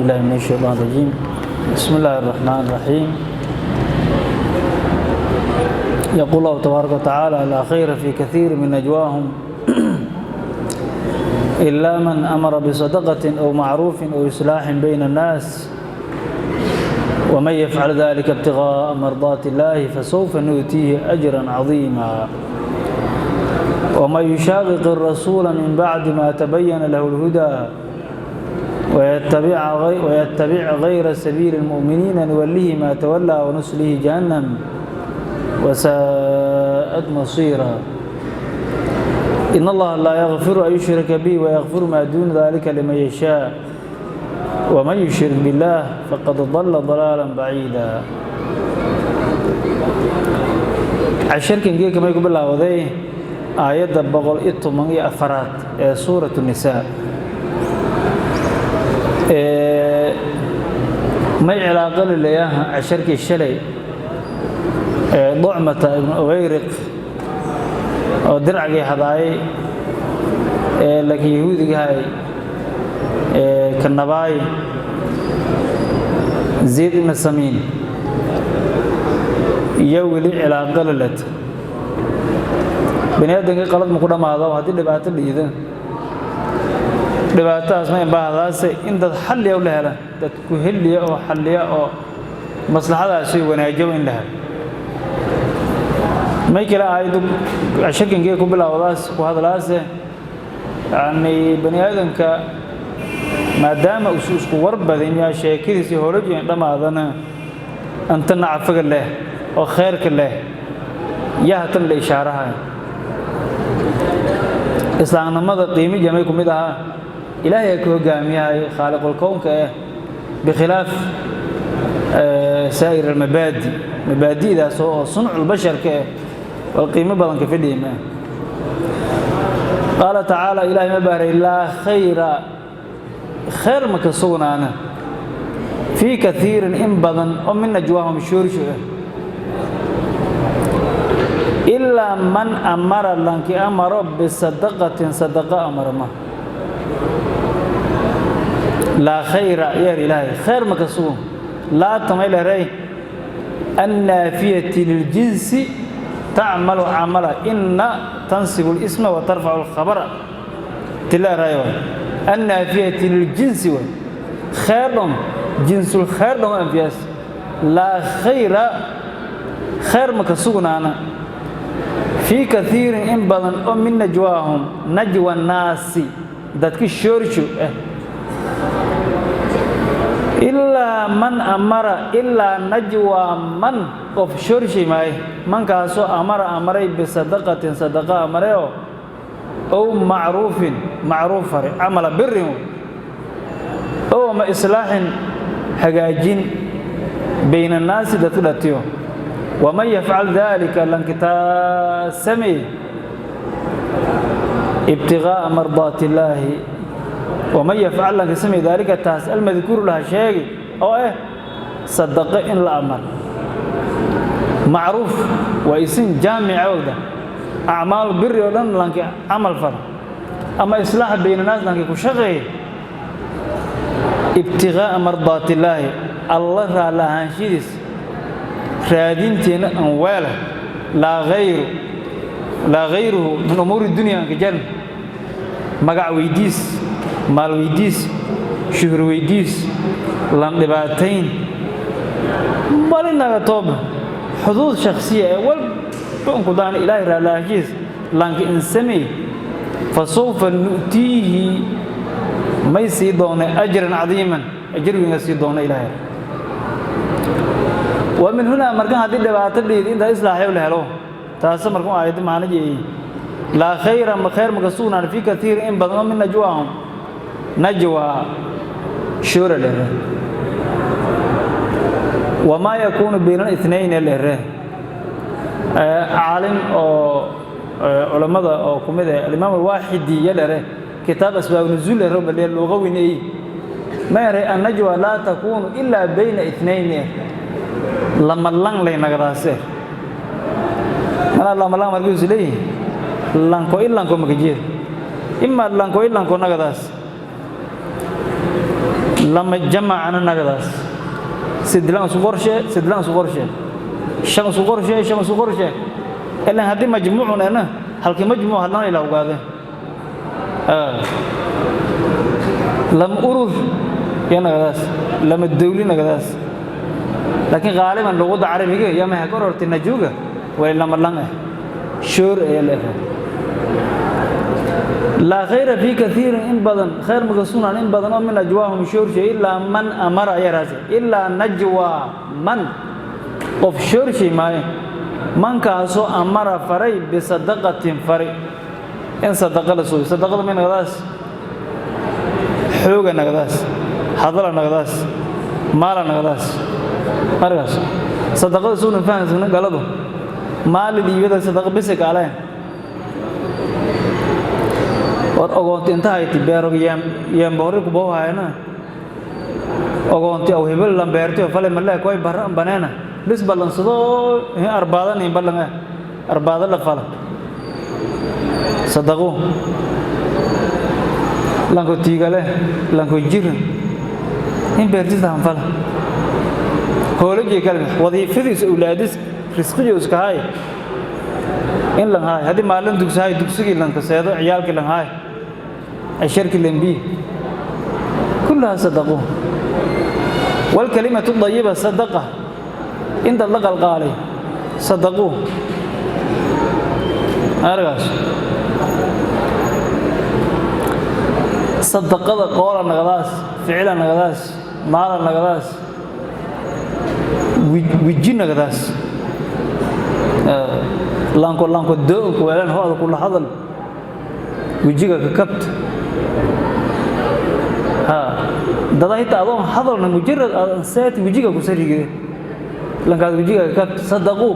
بالله من الشيطان الرجيم. بسم الله الرحمن الرحيم. يقول الله تبارك وتعالى: لا خير في كثير من نجواهم إلا من أمر بصدقة أو معروف أو إصلاح بين الناس، ومن يفعل ذلك ابتغاء مرضات الله فسوف نؤتيه أجرا عظيما، ومن يشاقق الرسول من بعد ما تبين له الهدى ويتبع غير سبيل المؤمنين نوله ما تولى ونسله جهنم وساءت مصيرا. إن الله لا يغفر أن يشرك به ويغفر ما دون ذلك لمن يشاء، ومن يشرك بالله فقد ضل ضلالا بعيدا. Casharkan geedka may ku bilowday aayadda 114aad ee Suuratu Nisaa. May cilaaqo laleeyaha casharkii shalay ee Ducmata Ibnu Ubayriq oo dircagii hadaayay ee laakiin yahuudigahay ee kanabaay Zayd ibn Samiin iyo weli cilaaqo lalata. Bani aadamkii qalad ma ku dhammaado. Haddii dhibaato dhiido, dhibaatadaas ma imbaahdaase in dad xalliya la hela, dad ku heliya oo xalliya oo maslaxadaasi wanaajiyo in la helo. May kale aayaddu casharkankee ku bilowdaas ku hadlaase, yacni bani aadamka maadaama usu isku warbadin yaa sheekadiisii horojin dhammaadana anta nacafaga leh oo khayrka leh yaa hatan la ishaarahay. Islaamnimada qiimi jamay ku mid ahaa Ilaahay ka hogaamiyahay khaaliqul kownka bikhilaaf saa'ir almabaadi, mabaadi'daas oo suncul basharka wal qiimo badan ka fidhiyma. Qaala tacaala, Ilaahay ma baaray: laa khayra, khayr ma ka sugnaana, fii kaiirin, in badan oo min najwaahum, shoorsho ilaa man amara, lanki amaro, bisadaqatin, sadaqa amarma. Laa khayra yeer Ilaahay, khayr ma ka sugun. Laa tamay leray annaafiyati liljinsi tacmalu camala inna tansibu lisma wa tarfacu alkhabara tileeray waay. Annaafiyati liljinsi waay, khayr dhon, jinsul khayr dhon anfiyaas. Laa khayra, khayr ma ka sugnaana, fii kaiirin, in badan oo min najwaahum, najwa naasi, dadka shoorsho ilaa man amara, ilaa najwaa man, qof shoorshay maaye, mankaasoo amara, amaray, bisadaqatin, sadaqa amarayoo, ow macruufin, macruuf fare, camala birin, ow ama islaaxin, hagaajin, bayna annaasi, dadka dhatiyo. Waman yafcal daalika, lankitaa samey, ibtiqaa'a mardaati illaahi, waman yafcal, lanka samey, daalika, taas, almadkuuru laha sheegi oo sadaqo in la amar, macruuf waa isin jaamica ogda, acmaal biri oo dhan lanki camal fal, ama islaax bayna naas lanki ku shaqeeye, ibtiqaa'a mardaati illaahi, Alla raalli ahaanshidiis raadinteena an weela, laa hayru, laa hayruhu min umuuri dunya anka jan, magac weydiis, maal weydiis, shuhur weydiis, lan dhibaatayn balinaga tooba, xuduud shakhsiya ee walba unku daan Ilaahay raalli ahaanshidiis lanka insamey, fasawfa nu'tiihi, may sii doona, ajran cadiiman, ajar weynga sii doona Ilaahay. Wa min hunaa, markan haddii dhibaato dhiid intaa islaaxyo la helo, taase markan aayadda macnajeeyi: laa khayra, khayr maka sugnaan, fii kaiirin, in badan oo min najwaahum, najwaa shoora lere, wamaa yakuunu bayna ithnayn lere. Caalim oo culammada oo ku mid ah, Alimaam Alwaaxidi ya lere, kitaab asbaab nuzuul lere bale luqawin ay ma eray: annajwa laa takuunu ilaa bayna ithnayn, lama lang lay nagadaase mana lama lang. Markiisu leeyihi lanko ilanko makajeed ima lanko ilanko nagadaas. Lama jamacana nagadaas sidlaan isu qorshe, sidlaan isu qorshe, shan isu qorshe, shan isu qorshe. Ilan haddii majmuucun ena halkii majmuuc hadlaan ila ogaade lama urur iyo nagadaas, lama dawli nagadaas. Laakiin qaaliban luqadda carabiga iyo ma ka orortay najuuga way lama lan ah shoor ee leeyahay. Laa khayra fi kathiirin, in badan khayr maka sugnaan, in badan oo min najwaahum shoorshay, ilaa man amara ayaa raasay, ilaa najwa man qof shoorshay maayo, mankaasoo amara faray, bisadaqatin faray in sadaqa la suuyo. Sadaqada may nagadaas? Xooga nagadaas, hadala nagadaas, maala nagadaas. Markaas sadaqada suuna fahansana galadu maali dhiibada sadaqa bise kaaleen war ogoonti inta hayti beerog yeemboori kuboo hayana ogoonti aw hebel lambeertiyo fale malee koy barra baneena lis ballansado arbaadan in ballan ah arbaada la fala sadaqo lanko tiigale lanko jir in beertisa hanfala hoolajii kale wadiifadiisa awlaadis risqiyo iska hay in lan haay. Haddii maalin dugsahay dugsigii lankaseedo, ciyaalkii lan haay, casharkii lambii, kullaha sadaqo. Walkalimatu dayiba sadaqa, inta la qalqaalay sadaqo. Argaas sadaqada qoola nagadaas, ficila nagadaas, maala nagadaas, wiji nagadaas. Lanko lanko doonku weelan hooda kula hadal wejiga ka kabta ha dada hita adoon hadalna mujarad aadan seeti wejiga ku sarigide lankaas wejiga ka kabta sadaqu.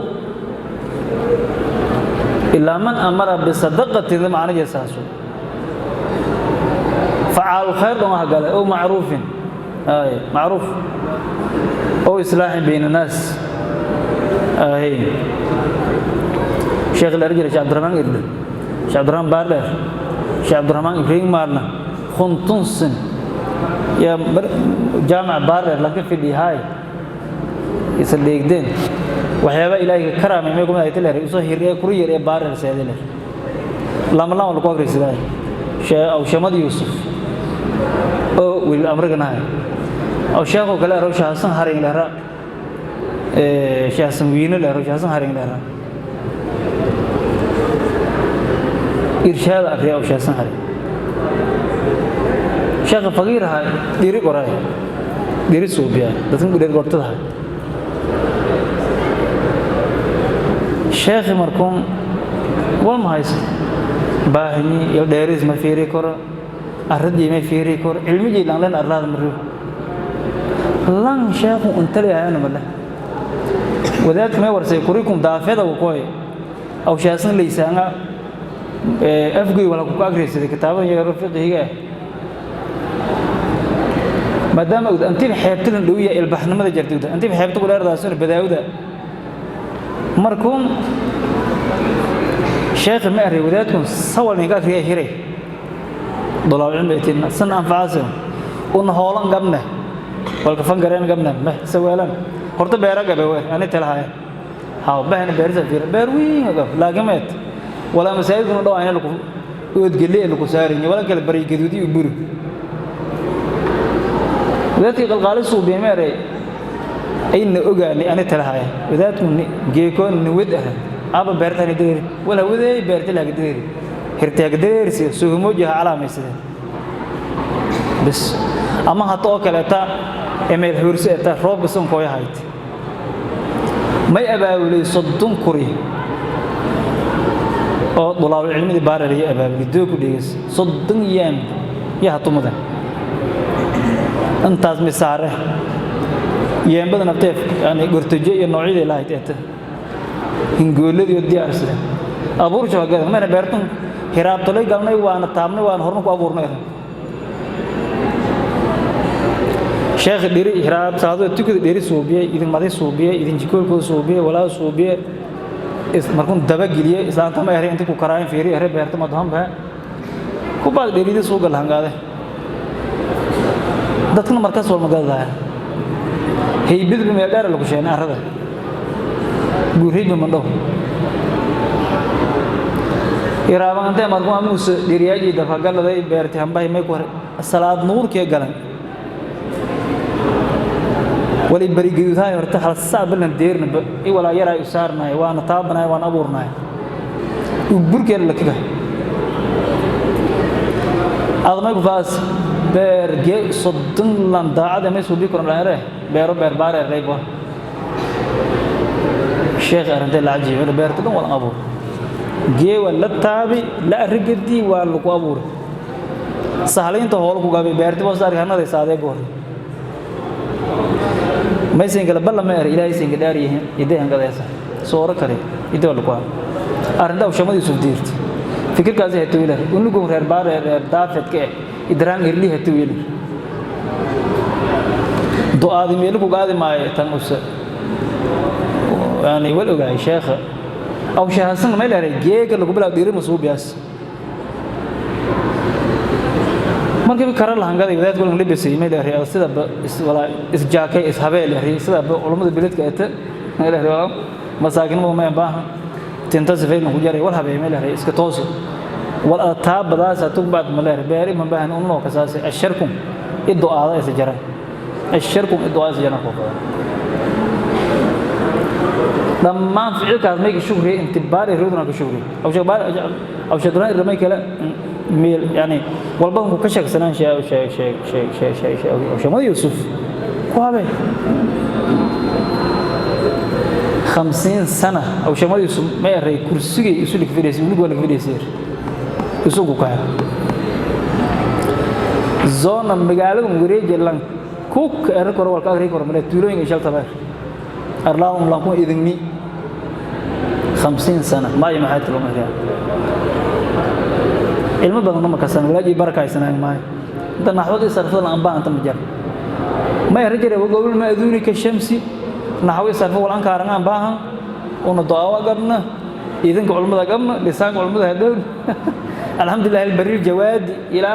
Ilaa man amara bisadaqatin macnaheedu saasu facaalu khayr dhan wax gale oo macruufin ay macruuf oo islaaxin bayna annaas ay. Sheekh la jira, Sheekh Cabdiraxmaan Irdhe, Sheekh Cabdiraxmaan Baardheer, Sheekh Cabdiraxmaan Ibrahim Maarna 50 sin ya jaamac Baardheer lanka fidhiyahay isa dheegdeen waxyaaba Ilaahay ka karaamay may kuma ayta leer usoo hiree kuru yar ee Baardheer seedele lama lama lagu akhrisaday. Sheekh aw Shamad Yuusuf oo wiil amriganahay aw sheekho kale aro Sheekh Xasan Harin leera ee Sheekh Xasan Wiine leero, Sheekh Xasan Harin leera irshaad akhriya aw Sheekh Xasan Harin. Sheekha faqiir ahaa dhiri qoray, dhiri suubiya dadkan dhiri qortada sheekhi markuun wal ma haysto baahini iyo dheeris ma fiiri karo, arradii ma fiiri karo, cilmigii lan len arlaada mariyo lan sheekhu untali ayana male wadaadka may warsay kurikum daafeeda uu koy aw shaasan laysaanga afgoy wala ku agriisay kitaabadan yar fiqiga maadaama uu antiba xeebtadan dhow yahay ilbaxnimada jartida antiba xeebta ku dheerdaasuna badaawda. Markuun sheekh ma array wadaadkun sawal ninka akriya hiray dolaab cilmi itina san anfacaasa un hoolan gabne walka fangareen gabne meh saweelan horta beera gabe weer ani talahay haa bahna beerisa fiir beer wiin gab laakiin walaa masaajidkuna dhow ayna lagu oodgeli lagu saarin wala kala bari gaduudi u buri. Wadaadkii qalqaali suubiye ma array ayna ogaanay ani talahay wadaadku geeko niwad ah aba beertani deeri wala waday beerta laga deeri hirtaag deersi suumojiha calaamaysadeen bas ama hata oo kaleeta emeel huursi eta roobka son kooya hayt may abaabulay 30 kuri oo dulaab cilmidii baarariya abaabulay doog ku dhigas 30 yaan ya hatumada intaas misaare yeembada nafteef yani gortojo iyo noocyadii lahayd eeta hingooladii diyaarsada abuur joogada mana beertan hiraabtolay galnay waana taabnay waana horna ku abuurnay. Sheekh dhiri hiraab saado tukada dhiri suubiyay idin maday suubiyay idin jikoolkooda suubiyay walaa suubiyay is markuun daba geliyay islaanta ma eray inta ku karaayin fiiri eray beerta ma doon baa ku baad dhirida suuga lahangaade. Dadkana markaas wal magaalada haybidba meel dheer lagu sheegay arada buuriyba mandhow iraabante markuu amuus dhiriyaji dafagaladay beerti hambahay may ku salaad nuurkee galan wali bari gaduudahay horta hal saac balan deerna i walaa yaray u saarnaay waana taabanaay waan abuurnaay burkeen la kaga admay ku faas beer ge soddon lan daacada may suubi koran dheere beero beer baare reebo sheekh arintay la cajiib beerta dhan wala abuur geewa la taabi la arigadi waa lagu abuuray sahlaynta hool ku gaabay beerta boos arkanada saadee goor maysan kala balla ma er ilaahay san gaar yihiin ideen gadaysa sooro kale idoo lagu arrinta shamadi soo diirti fikirkaasi hatuu ilaahay unugu reer baar reer daafadka idraan irli hatuu ilaahay du'aadi meel ku gaadi maayo tan us yani wal ogaay sheekha aw sheekhasan ma leeyahay geega lagu bilaabo dhiiri masuubiyaas markii kara la hangaday wadaad kulan libisay ma leeyahay sida wala isjaakay ishabeel leeyahay sida culimada biladka ay ma leeyahay wala masaakin ma baahan tinta sifeen ku jaray wal habeen ma leeyahay iska toos wal taabadaas tugbaad ma leeyahay beeri ma baahan unno kasaas asharkum idu aada is jaray asharkum idu aada is jaray ku dhammaan ficilkaas may ka shukriye intibaar roodna ka shukriye aw shabaar aw shadran irmay kala meel yani walba ku ka sheegsanaan shay shay shay shay shay shay shay aw shamad Yusuf ku habe 50 sana aw shamad Yusuf ma eray kursigay isu lig fadhiisay ugu wala fadhiisay isugu ka zona magaalada wareej lan ku ka er kor walka agri kor male tuulooyinka shal tabar arlaahum lanku idinni 50 sana ma ay maxay talo maria ilmo badan ma kasan walaaji barakaysanaan maay inta naxwada sarfada la ambaan inta majar ma rajare gobol ma aduuni ka shamsi naxwi sarfo wal ankaran aan baahan una duaa gabna idinka culimada gabna lisaanka culimada hadow alxamdulillah albarri aljawaad ila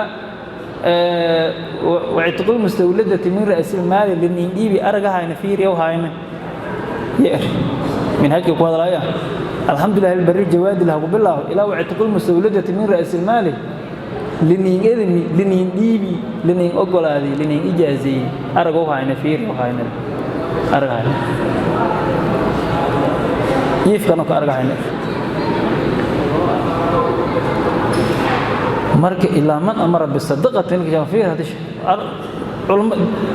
وعتق المستولدة من رأس المال للنجيب أرجع نفير يو هاين يأر من هيك كواد رايا الحمد لله البر الجواد له بالله إلى وعتق المستولدة من رأس المال لنين لنين ديبي لنين أقول هذه لنين إجازي أرجع هاين فير يو هاين أرجع يف كانوا أرجع هاين marka ilaa man amara bisadaqatin fiir hadish culum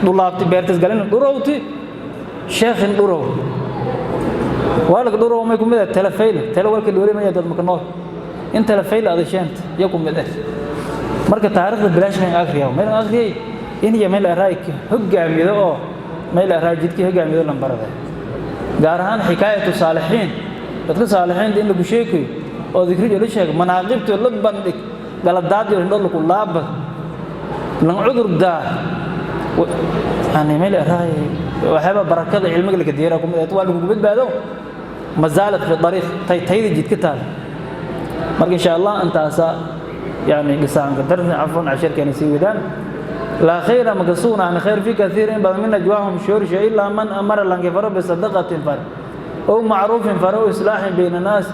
dulaabti beertas galin dhurowti sheekhin dhurow waalka dhurow may kumid ah talafayl tala walka dhoole ma dad maka nool in talafayl adasheent ya kumid ah marka taariikhda bilaash ma akhriyaa meel akhriyay in iyo meel raayk hogaamido oo meel raay jidkii hogaamido lambarada gaar ahaan xikaayatu saalixiin dadka saalixiinta in lagu sheekayo oo dikriyo la sheego manaaqibta la bandhig galadaad iyo indho lagu laaba lan cudur daa yani meel raay waxyaaba barakada cilmiga la kadiira kuma waa lagu badbaado mazaalat fi dariiq tay tayda jidka taal marka insha Allah intaasa yani qisaanka darna afwan ashirkeena sii wadaan la khayra maqsuuna an khayr fi kathirin bal min najwaahum shursha illa man amara lan kafara bi sadaqatin far aw ma'rufin far aw islahin bayna nas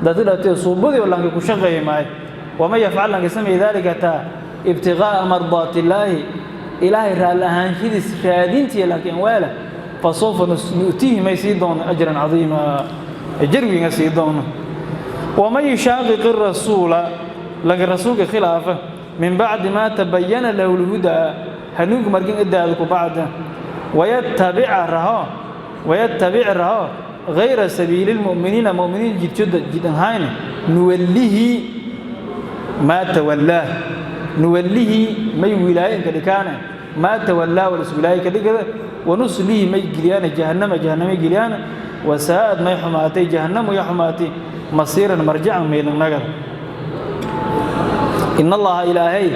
dadilati suubudi lan ku shaqeeyay maay وما يفعل لك سمي ذلك تا ابتغاء مرضات الله إلهي رالهان شديس رادينتي لكن ولا فسوف نؤتيه ما يسيدون أجرا عظيما أجر يسيدون ومن يشاقق الرسول لك الرسول خلافه من بعد ما تبين له الهدى هنوك مرقين ادى بعد ويتبع رها غير سبيل المؤمنين مؤمنين جد جدا هاين نوليه ما تولاه نوليه ما ولايه كدكانه ما تولاه ولا ولايه كدكده ونصليه ما جليان جهنم جهنم جليان وساءت ما حماتي جهنم يا حماتي مصيرا مرجعا من النجر إن الله إلهي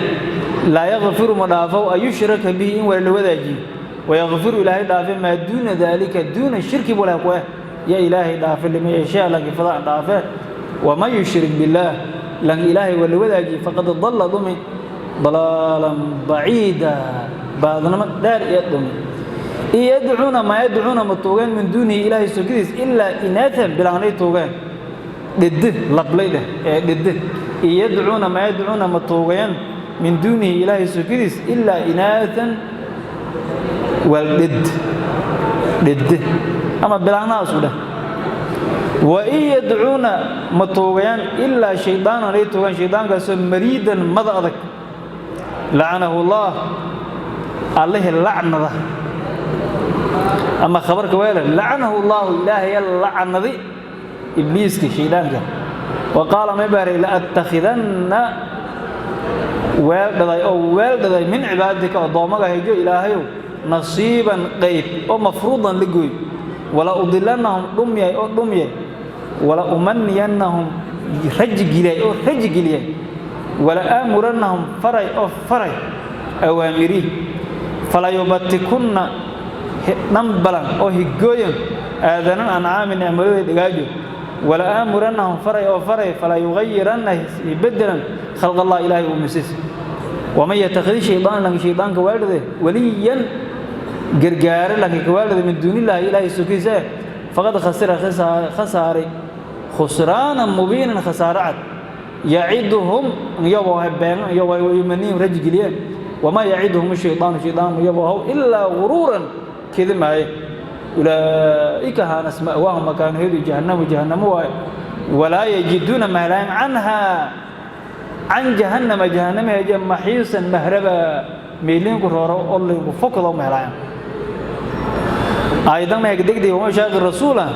لا يغفر مضافه أن يشرك به ولا الوداجي ويغفر إلهي دافع ما دون ذلك دون الشرك ولا قوة يا إلهي دافع لمن يشاء لك فضاء دافع وما يشرك بالله لن إلهي والوداجي فقد ضل ضمي ضلالا بعيدا Baadnimo dheer iyo dhumi. Yadcuuna maa yadcuuna ma tuugeen min duunihi Ilaahay sokidiis ilaa inaathan bilaanay tuugeen dhiddi lablay dheh ee dhiddi. Yadcuuna maa yadcuuna ma tuugeen min duunihi Ilaahay sokidiis ilaa inaathan wal dhid dhiddi ama bilaanaha isku dheh. Wa in yadcuuna ma tuugayaan ilaa shaydaanan ay tuugaan, shaydaankaasoo mariidan mada adag. Lacanahu Allah, Allihii lacnada ama khabarka weela lacanahu Allahu, Ilaahaya lacnadi ibliiska shaydaanka. Wa qaala may baaray laattakhidanna weeldhaday oo weeldhaday min cibaadika addoomaga hejo Ilaahayow nasiiban qayb oo mafruudan la gooy, wala udilannahum dhumyay oo dhumyay, wala umaniyannahum raji geliyay oo raji geliyay, wala aamurannahum faray oo faray awaamiri, fala yubatikunna dhambalan oo higooyan aadanan ancaami nicmadooda dhigaajo, wala aamurannahum faray oo faray fala yugayiranna bedelan khalq Allah Ilaahay uu misis. Waman yattakhid shaydaan lanka shaydaanka weeldhade waliyan gargaare lanka ka min duunillahi Ilaahay sokiisa faqad khasira khasaaray khusraanan mubiinan khasaare cad. Yaciduhum iyagoo been iyagoo yumanihim raji geliyeen. Wamaa yaciduhum shaydaanu shaydaan iyagoo ilaa guruuran kedi maaye. Ulaa'ika haanas ma'waahum makaanahoodu jahannamu jahannamu waaye. Walaa yajiduuna mahlaan canhaa can jahannama jahannama heje maxiisan mahraba meeliinku rooro olinku fokado mahlaan. Aayadan ma degdeg wama shaaqi rasuula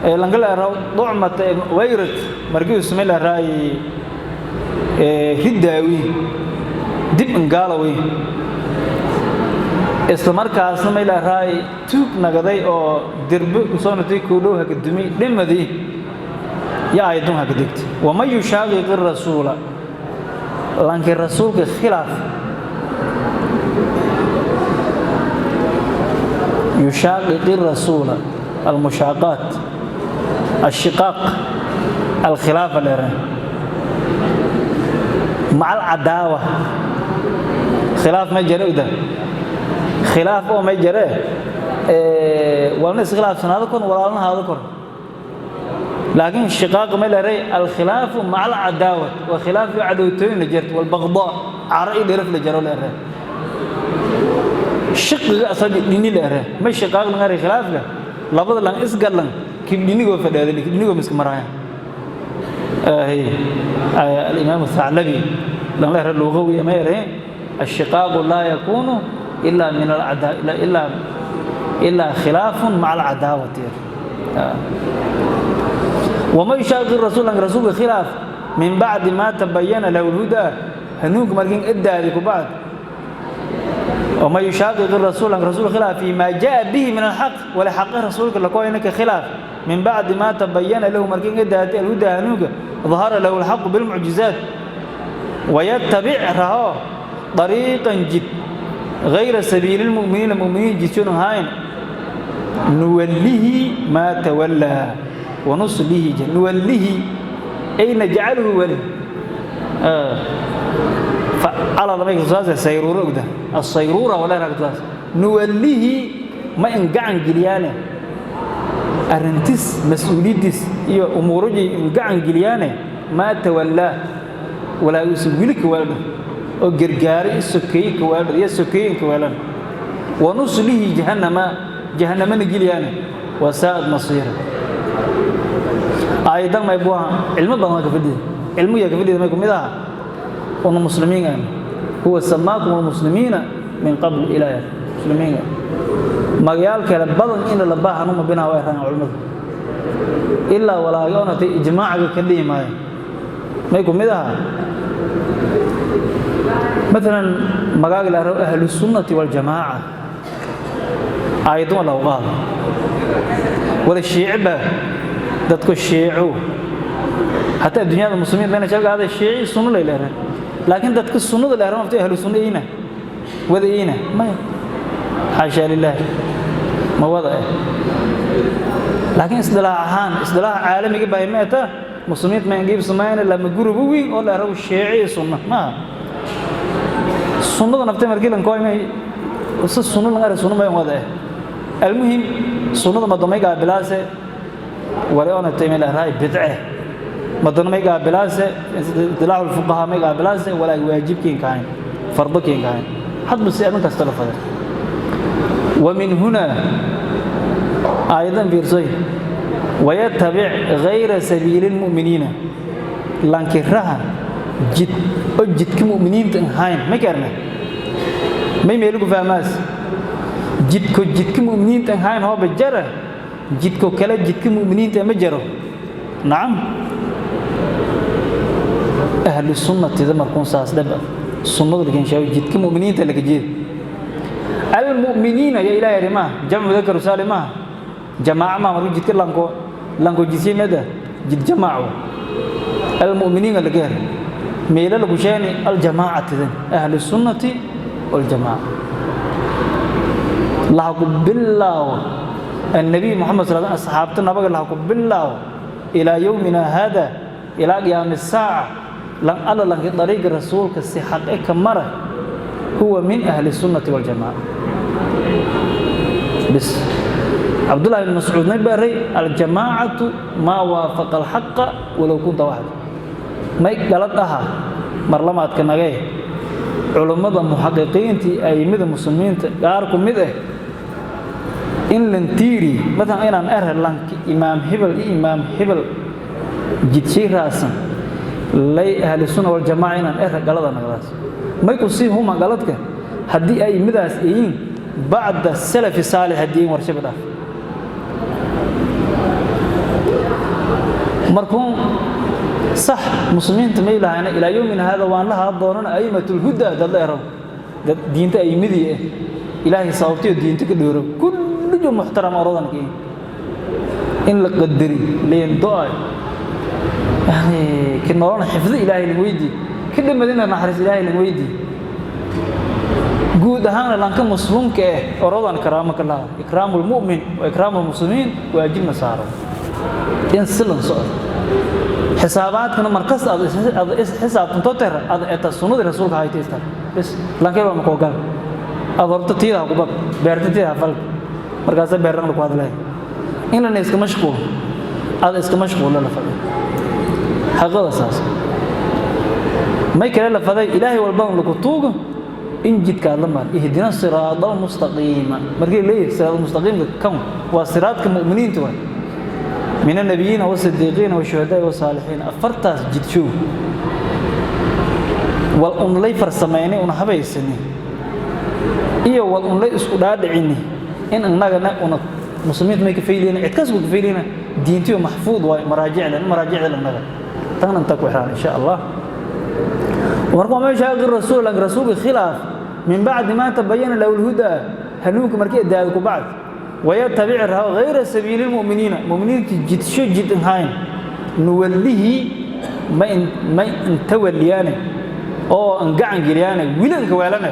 ee langala raw ducmata ibn Uwayrat markii uu samay la raay ee ridaawi dib ingaalawi isla markaasna may la raay tuug nagaday oo dirbo soo natay ku dhow haka dumi dhimadii ya aayadun haka degtay. Wama yushaaqiqi rasuula lanki rasuulka khilaaf يشاقق الرسول المشاقات الشقاق الخلاف الإيران مع العداوة خلاف ما جرى ده خلاف أو ما جرى والناس خلاف سنة هذا ولا لنا هذا كون لكن الشقاق ما لري الخلاف مع العداوة وخلاف عدوتين لجرت والبغضاء عرأي درف لجرى لري shiqiga asaga dhini la ere ma shiqaaq laga ere khilaafka labada lan isgalan kib dhinigo fadhaada dhinigo miska maraya الإمام الثعلبي لان لا اللغوي ما يرى الشقاق لا يكون إلا من العداء إلا خلاف مع العداوة. وما يشاق الرسول أن رسول خلاف من بعد ما تبين له الهدى هنوك مركين إدى لك بعد. وما يشاقق الرسول أن رسول خلاف فيما جاء به من الحق ولا حق رسولك لكو إنك خلاف من بعد ما تبين له مركين إدى الهدى هنوك ظهر له الحق بالمعجزات ويتبع رهاه طريقا جد غير سبيل المؤمنين المؤمنين جسون هاين نوليه ما تولى ونصله جل نوليه أي نجعله ولي فعلى الله يقول سيرورة ده الصيرورة ولا ركضاس نوليه ما إنقعن جليانه أرنتس مسؤوليتس iyo umuruji ingacan geliyaane ma tawalla wala uswilka walba oo gargaar isokay ka walba iyo sokeyn ka walan wa nuslihi jahannama jahannamana geliyaane wa saad masiira. Aydan may buha cilmo badan ka fadhiyo cilmiga ka fadhiyo may kumid ah wana muslimiin huwa samaakum almuslimiina min qabl ila muslimiin magayaal kale badan in la baahano ma binaa way raan culimadu ilaa walaagoona tay ijmaaciga ka dhiimay may kumid ah مثلا magaag la rabo ahlu sunnati wal jamaa ayadu la qaad wada shiicba dadku shiicu hatta dunyada muslimiin bayna shalgaada shiici sunno la leeyahay laakiin dadka sunnada la rabo ahlu sunnayna wadayna ma xaasha lillaah ma wada laakiin isdilaac ahaan isdilaac caalamiga baa meeta muslimiinta ma ingiib sameeyna lama gurub weyn oo la rabo shiici sunna ma sunnada naftay markii lan kooymay Si sunno laga ara sunno mayan wada. Almuhim, sunnada madamay qaabilaase wali ona taymi la raay bidce, madana may qaabilaase istilaahu fuqaha, may qaabilaase walaa waajibkiin kahayn, fardokiin kahayn, hadba si adan kasta la faday. ومن هنا أيضا فيرسوي ويتبع غير سبيل المؤمنين، لانكرها جد أجد كمؤمنين تنهاين ما كرنا ما يملكوا فهماس جد كو جد كمؤمنين تنهاين هو بجرة جد كو كلا جد كمؤمنين تمجروا. نعم، أهل السنة تذمر كون ساس دبا السنة اللي كان شاوي جد كمؤمنين تلك جد المؤمنين يا إلهي رما جمع ذكر سالمة جماعة ما مرو جد لانكو لانكو جسي مدى جد جماعة المؤمنين اللي غير ميلا لكشاني الجماعة ذن أهل السنة والجماعة الله بالله النبي محمد صلى الله عليه وسلم أصحابتنا بقى الله بالله إلى يومنا هذا إلى قيام الساعة لن الله لن طريق الرسول كالصحة كمرة هو من أهل السنة والجماعة. بس عبد الله بن مسعود نبري الجماعة ما وافق الحق ولو كنت واحد ما قالتها مرلمات كنغي علماء محققين تي أي مد المسلمين قاركم مد إن لنتيري مثلا إن أنا أرى لانك إمام هبل إمام هبل جد شيء راسا لي أهل السنة والجماعة إن أرى غلط أنا غلط ما يكون سي هما غلطك هدي أي مداس إيه بعد السلف الصالح الدين ورشبه مركون صح مسلمين تميلها أنا إلى يومنا هذا وأن لها الضرورة أئمة الهدى ده الله يرحمه دين تأي مدي إلهي صوتي الدين تكدور كل يوم محترم أرضنا كي إن لقدري لين ضاع يعني كنا رانا حفظ إلهي المويدي كل مدينة نحرس إلهي المويدي guud ahaan lanka muslimka eh oradan karaamaka la ikraamul mu'min wa ikraamul muslimiin waajibna saaro in silan soo xisaabaadkana markas aad xisaabtanto tar aad eta sunnada rasuulka haytaysta bas lanka waa ma gal aad horta tiida ku bab beerta tiida fal markaas beerran ku hadlay in la iska mashquul aad iska mashquul la fadhi xaqada saas may kale la faday ilaahay walba lagu tuugo إن جد كلام اهدنا الصراط المستقيم مرجع ليه الصراط المستقيم كم وصراط كمؤمنين توا من النبيين والصديقين والشهداء والصالحين أفرتاس جد شو والأنلي فرسميني ونحبي السنة إيه والأنلي إسقداد عني إن أنا أنا مسلمين ما يكفيلين عتكسب كفيلين دينتي محفوظ ومراجع لنا مراجع لنا تنا نتقوى إن شاء الله. ورقم ما يشاء الرسول الرسول خلاف من بعد ما تبين له الهدى هنوك مركي دالك بعد ويتبع غير سبيل المؤمنين المؤمنين جد شو جد هاين نوليه ما إن توليانه أو انقعن جريانه ويلنك ويلنا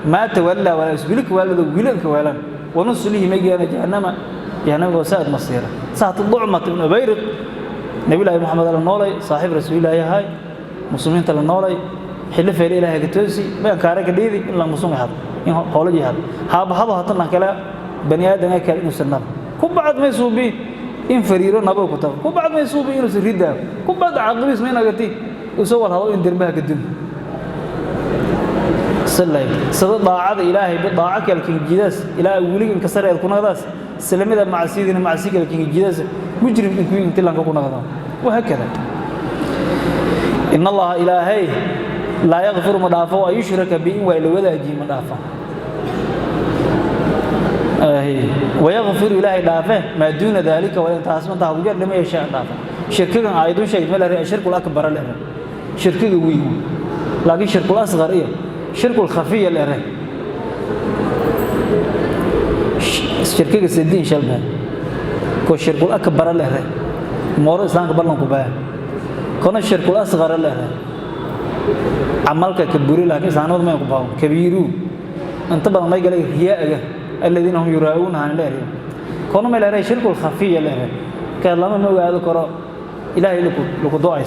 ما تولى ولا سبيلك ولا ويلنك ويلنا ونص له ما يجينا جهنم جهنم وساءت مصيره ساعة الضعمة بن أبيرق نبي الله محمد النولي صاحب رسول الله هاي مسلمين تلا نولي حلف إلى إله كتوسي ما كارك ديدي إلا مسلم هذا إن قولي هذا هذا هذا هتنا كلا بني آدم كلا إنه سنة كم بعد ما يسوبي إن فريرو نبو كتب كم بعد ما يسوبي إنه سريدا كم بعد عقبي اسمه نغتي وسوى هذا إن دربها قدم سلم سد ضاعة إلهي بضاعة كالكنجداس إلى ولي إنكسر الكون هذا سلم إذا مع سيدنا مع سيد الكنجداس مجرم إن كوين تلان كون هذا وهكذا. إن الله إلهي لا يغفر مضافه ويشرك به ويلوذا جي مضافه ويغفر إلهي دافه ما دون ذلك ولا تاسم تهوجر لما يشاء دافه شركه أيضا شيء ما له الشرك الأكبر له شركه ويه لكن شرك الأصغر إيه شرك الخفية له شركه سدين شلبه كو شرك الأكبر له مور إسلام قبل لهم كنا الشرك الأصغر له عملك كبير لكن سانود ما يقبل كبيرو أنت بدل ما يقول رياء الذين هم يراؤون عن الله كنا ما له شرك الخفية له كلام ما هو هذا كرا إلهي لك دعاء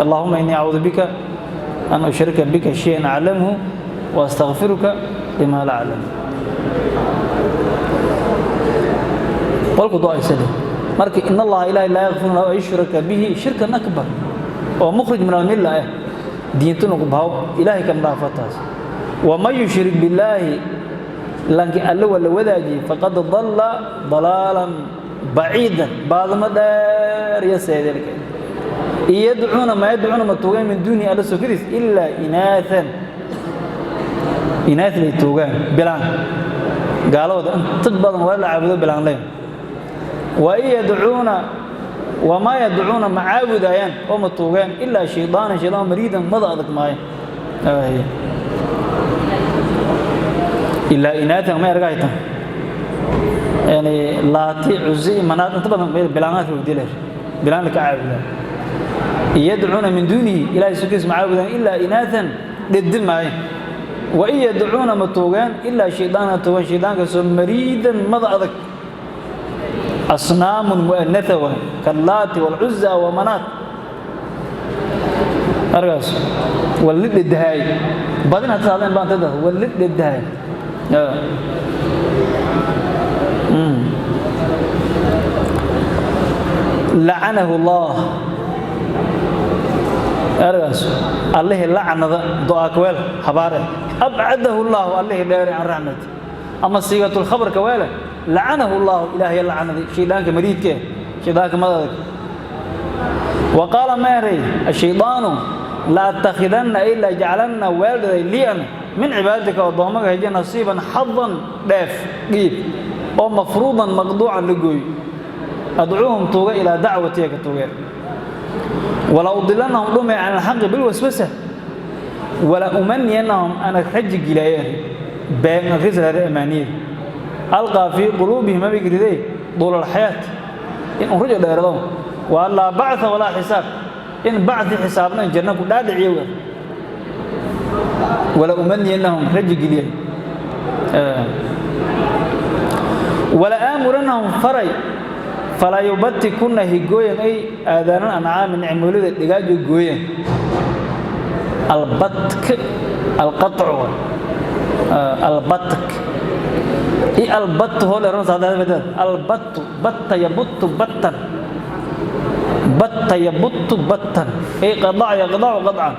اللهم إني أعوذ بك أن أشرك بك شيئا أعلمه وأستغفرك لما لا أعلم والقضاء يسلم marka in Allah ilaahi la yaghfiru lahu an yushraka bihi shirkan akbar oo mukhrij min al-milla diintuna ku baaw ilaahi kam dhaafataas wa man yushrik billahi lanki alla wala wadaaji faqad dhalla dalalan ba'idan baadma dheer ya seedelka yad'una ma yad'una ma tuugaan min duuni alla sokidis illa inaathan inaath lay tuugaan bilaan gaalada inta badan waa la caabudo bilaan leen ويدعون وما يدعون معابدين وما توغان إلا شيطان شيطان مريدا مضى أدك معي إلا إناثا ما يرجعتها يعني لاتي عزي منات انت بدل بلانات وديلر بلان لك عابدا يدعون من دونه إلى سكيس معابدا إلا إناثا ضد معي وإن يدعون ما توغان إلا شيطان توغان شيطان كسو مريدا مضى أدك أصنام مؤنثة كاللات والعزى ومنات أرجس ولد الدهاي بعدين هتسألين بقى تده ولد الدهاي لعنه الله أرجس الله لعن دعاء كويل حباره أبعده الله الله داري عن رحمته أما صيغة الخبر كويله لعنه الله إلهي لعنه شيطانك مريدك شيطانك مددك وقال ماري الشيطان لا اتخذن إلا جعلن والدي لي من عبادك وضامك هجي نصيبا حظا داف قيب ومفروضا مقضوعا لقوي أدعوهم توغى إلى دعوتي كتوغى ولا أضلنهم رمي عن الحق بالوسوسة ولا أمنينهم أنا حج جلايه بين غزل الأمانية ألقى في قلوبهم ما بيجري طول الحياة إن أخرج دائرهم ولا بعث ولا حساب إن بعث حسابنا الجنة لا دعيوه ولا أمني أنهم رج جليه ولا آمرنهم فري فلا يبتكن هجويا أي آذان الأنعام نعمولد دجاج جويا البتك القطع البتك إيه البت هو اللي رمز هذا بدل البت بت يبت بتا بت يبت بتا إيه قضاء يقضع قضعا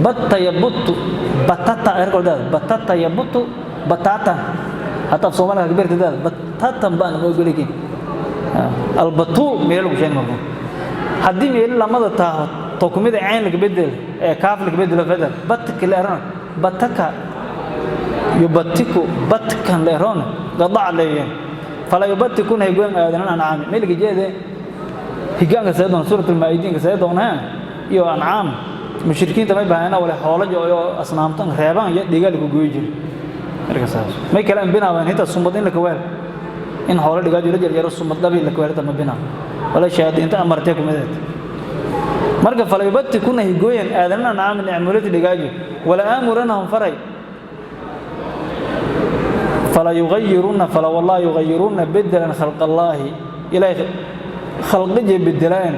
بت يبت بتاتا إيه ده بتاتا يبت بتاتا حتى في صومالها كبيرة ده بتاتا بقى أنا بقول لك البطول ميلو مش يعني مفهوم حدي ميل لما ده تقومي عين لك بدل كاف لك بدل بدل بتك اللي أرنا بتكا يبتكو بتكن لهرون قضاء عليهم فلا يبتكون هيقوم آذان الأنعام ملك جيده هيجان سيدنا سورة المائدين سيدنا iyo ancaam mushrikiinta may baahana wala xoolo iyo asnaamtan reebaan iyo dhigaal ku gooy jir marka saas may kala binaabaan inta sumad in la kaweel in xoolo dhigaal jir yar sumad dhabi la kaweel tama bina wala shayaadiinta amartay kumideed marka fala yubtikuna higooyan aadan ancaam ni'mulati dhigaajo wala amuranahum faray فلا يغيرون فلا والله يغيرون بدلا خلق الله إلى خلق بدلان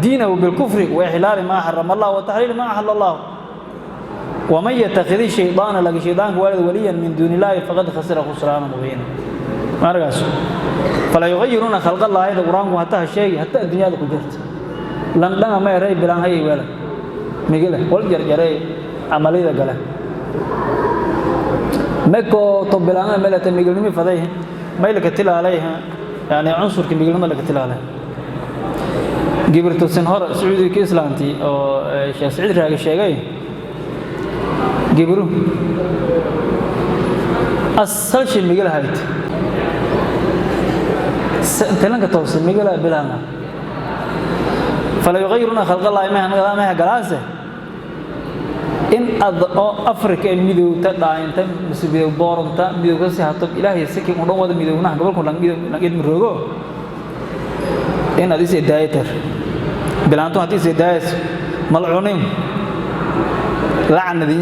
دينه بالكفر وإحلال ما حرم الله وتحليل ما أحل الله ومن يتخذ الشيطان لك شيطان والد وليا من دون الله فقد خسر خسرانا مبينا ما رجعش فلا يغيرون خلق الله هذا القرآن وحتى الشيء حتى الدنيا قدرت لن لنا ما يري بلان هي ولا ميجله والجرجري عملية قاله مكو طبلان ملت ميجلني فضيه ما لك تلا عليها يعني عنصر كميجلنا لك تلا عليها جبرتو سنهر سعودي كإسلامتي أو شيخ سعيد راجع شيء جبرو أصل شيء ميجل هايت تلانك توصل ميجل بلانا فلا يغيرون خلق الله ما هي جلاسة إن أفريقيا ميدو تدعين تم مسبيو بورن تا ميدو كسي حتى إلهي سكي مدون وده ميدو نه قبل كنا ميدو نقيد مرجو إن هذه سيدايتر بلانتو هذه سيدايس ملعونين لعنة دي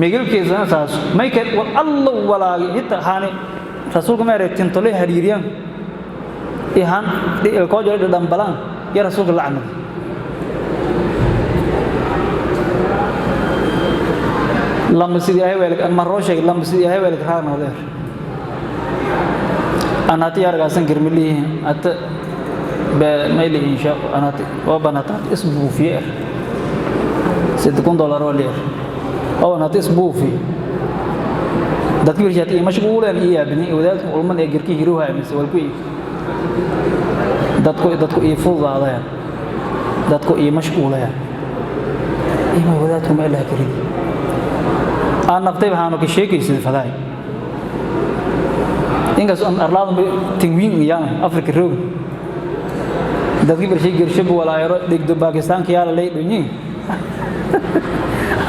ميجل كيزان ساس ما يكاد والله ولا حتى هاني رسولكم ما يرتين طلع هريريان إيهان الكوجر ده دم بلان يا رسولك لعنة Lama sidii ilaahay weelka ma roo sheeg, lama sidii ilaahay weelka raana odeer. Aan hati argaasan girmilihi hata be mayli insha aan hati oo banata isbuufiye $6,000 oo leer oo aan hati isbuufi dadki wirshaad iyo mashquuleen iyo yaabini wadaadku ulman ee girki hiruha mise walku dadku iyo fududaadeen, dadku iyo mashquuleen ima wadaadku ma ilaha karin. Aan naftay waxaanu ka sheekaysid fadaay inkaas aan arlaadu tingwiin iyaan Afrika roog dadki bershay gershab walaayro dhigdo Baakistaanka yaala lay dhunyin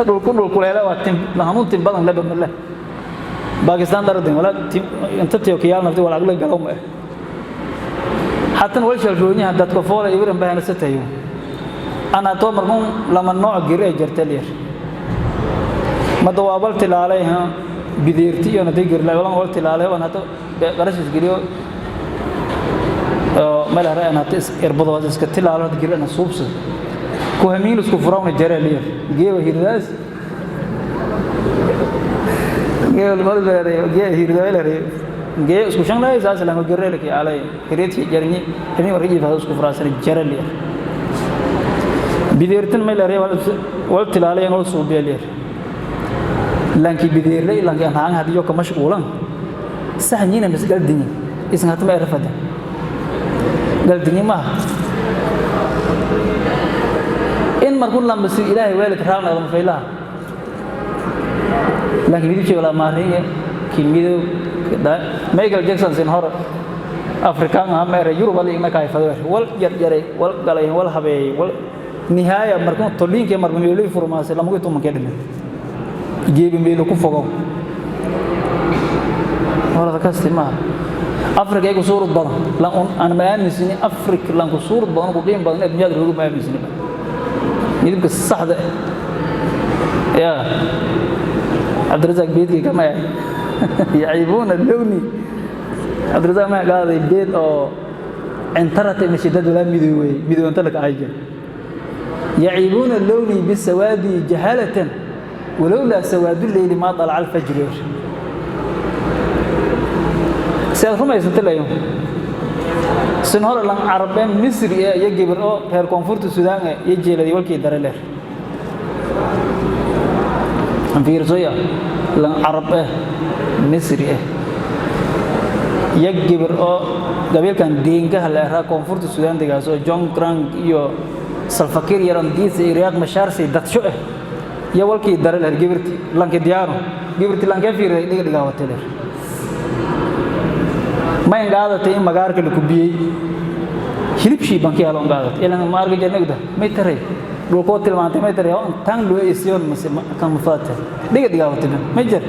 dhulku dhulku leela waa tim hanuun tim badan laba male Baakistaan dardin wala tim inta tiyo kiyaal naftay wala agla galow ma hatan wal shalrooniyaha dadka foola ibran bahana satayo ana to markun lama nooc gir ay jarta leer mada waa bal tilaalay ha bideerti iyo natay girlay walan wal tilaalay waan hata qarash isgeliyo meel hore aan hata irbado iska tilaalo hada girlana suubsad ku hamiin isku furawna jare leer geewa hirdaas geewa mal beere geewa hirdaa leer geewa isku shanglay saas lama girlay ki alay hireeti jarni hamiin warqi jifa isku furaasan jare leer bideertin meel hore wal tilaalay wal suubiya leer lanki bideerlay lanki aan hadiyo ka mashquulan saxniina mis galdini isan hatma erfada galdini ma in markuu lambasi ilaahay weelka raana lama faylaha lanki midibki wala maariye ki midib Michael Jackson sin hor Afrikaan ah mere Yurub ali igna kay fadwer wal yar yaray wal galay wal habeey wal nihaaya markuu toliinka markuu meelay furmaasay lama ku tuman ka dhimin geebi meelo ku fogow warada kasti ma Afrika ay ku suurad badan la aan ma aaminsani Afrika lan ku suurad badan ku qiim badan adduunyada lagu ma aaminsani midabka saxda ya Cabdirasaaq beedkii kama yaciibuuna lowni Cabdirasaaq ma qaaday beed oo intarata mashidad wala midoobay midoonta la kaayay yaciibuuna lowni bisawaadi jahalatan ولولا سواد الليل ما طلع الفجر. سيد رمي سنت اليوم سنهر لان عربين مصر يجبر او reer koonfurta Suudaan iyo jeeladii walkii daraleer aan fiirsoya lan Arab Misri yagibir oo gabilkan diinka la reer koonfurta Suudaan degaas oo John Grant iyo Salva Kiir yaran diis iyo Riek Machar si dadsho iyo walkii daraleer gibirti lanka diyaaro gibirti lanka fiiray dhiga dhiga wataleer ma ingaadatay in magaarka la kubiyay hilib shii banki halo ingaadatay ilan ma arga jirnagda may taray dhulkoo tilmaantay may taray oo tan loo isiyoon mase kan faata dhiga dhiga wataleer may jir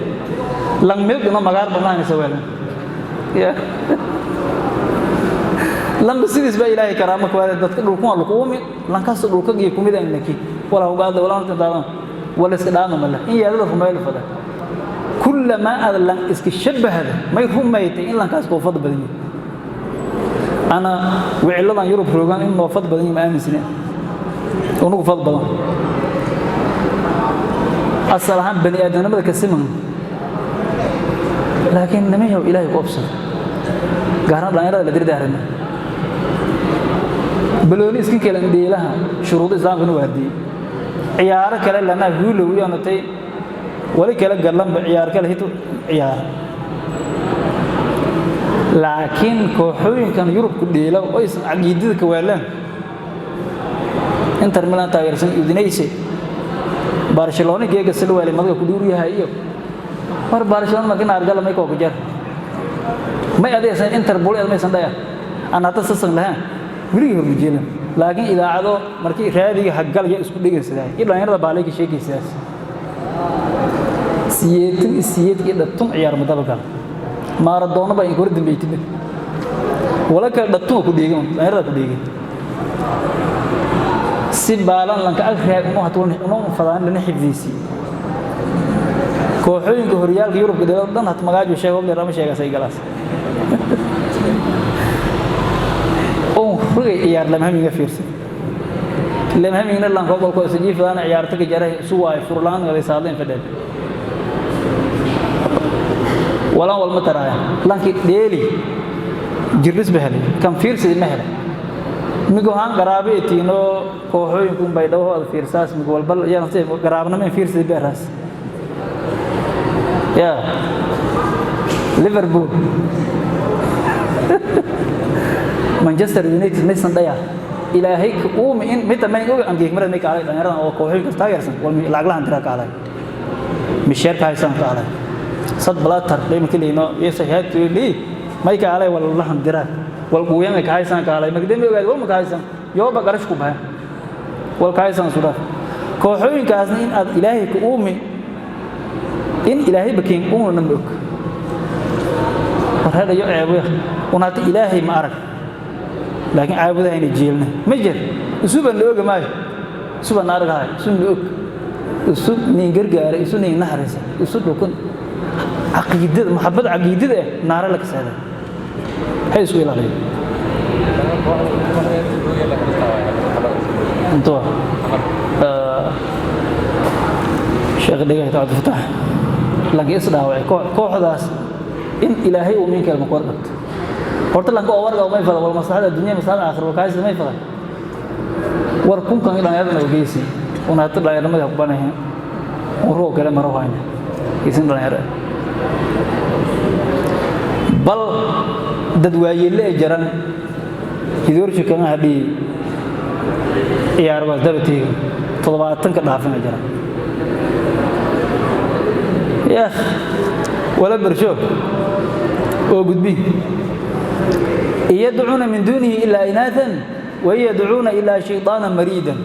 lang milk no magaar banaan isa weelan ya lamba sidiis baa ilaahay karaamo ku waaday dadka dhulku waa lagu umi lankaas dhulka iyo kumida in laki wala ugaada wala inta wala iska dhaano mala in yeelada rumeeyay fada kullama adlan iska shabahada may rumeeytay in lankaas ko fad badan yahay ana wiciladan Yurub roogan in noo fad badan yahay ma aaminsana unugu fad badan asal ahaan bani aadamnimada ka siman laakiin namayo ilaahay ku obsado gaar ahaan dhalinyarada la dirdaarana balooni iska kala dheelaha shuruud islaamkuna waa diiday ciyaaro kale lana huulow iyo natay wali kala galanba ciyaar kale hito ciyaar laakiin kooxooyinkan Yurub ku dheela oo aysan caqiidada ka waalaan Inter Milan taageersan Udinese Barcelona geega silwali madga ku dhuur yahay iyo mar Barcelona markii argala may koo ku jar may adeesan Inter bul ee maysan dhaya aan hata sasan lahayn wiliga hor jeelan laakiin idaacado markii raadiga hagalaya isku dhigaysaa iyo dhalinyarada baalay ka sheegaysaa siyeetin siyeedkii dhatun ciyaar madaba gal Maradona baa in kor dambeeyay wala kala dhatun ku dhigay dhalinyarada ku dhigay si baalan lanka agreeg uu hatu uu fadaan lana xifdiysi kooxooyinka horyaalka Yurub dheelo dhan hat magaajo sheego leer ama sheegasay galaas oo rugay ciyaar lama hamiga fiirsan lama hamigna lan ko balko isjiifadana ciyaarta ka jaray suwaay furlaan galay saadeen fadhad Walaan walma taraaya lankii dheeli jirris ba helay kan fiirsidi ma helay migohaan garaabe etiino kooxooyinku bay dhawahooda fiirsaas mig walba garaabnama in fiirsidi beeraas ya Liverpool Manchester United maysan dhaya ilaahay uumi in mid ma oga angeeg marad may kaalay dhalinyaradan oo kooxooyinkaas taageersan wal lacag lahan tira kaalay misheerka haysan kaalay sad blatter dhayma kaleeno iyo saxiixaad li may kaalay wal lahan dira wal quuyan ka haysan kaalay magdami ogaad wal ma ka haysan yooba qarash ku bahan wal ka haysan suudaf kooxooyinkaasna in aad ilaahay ku uumi in ilaahay bakiin uuna ma og war hada yo ceebuya unaata ilaahay ma arag laakiin caabudahayna jeelna ma jir isuban la oga maayo isuban argahay isu la og isu nin gargaara isu nin naxariisa isu dhukun caqiidada maxabad caqiidada eh naara la kasaada hay isku ilaaliyo intuu sheekh dhigay Cabdi Fataax laakiin is dhaawacay kooxdaas in ilaahay uu minka ilma ku warqabto horta lanka oo warga may fada wal maslaxada dunya maslaxada aakhir wakaas may fada war kunkan dhalinyarada ogeysi una hada dhalinyarada ku banahay uroo kale maro hayna isin dhalinyaro bal dad waayeele ay jaran hidoorshi kan hadii ciyaar baa dabatiga 70 ka dhaafin ay jaran yaa wala barsho oo gudbi يدعون من دونه إلا إناثا ويدعون إلا شيطانا مريدا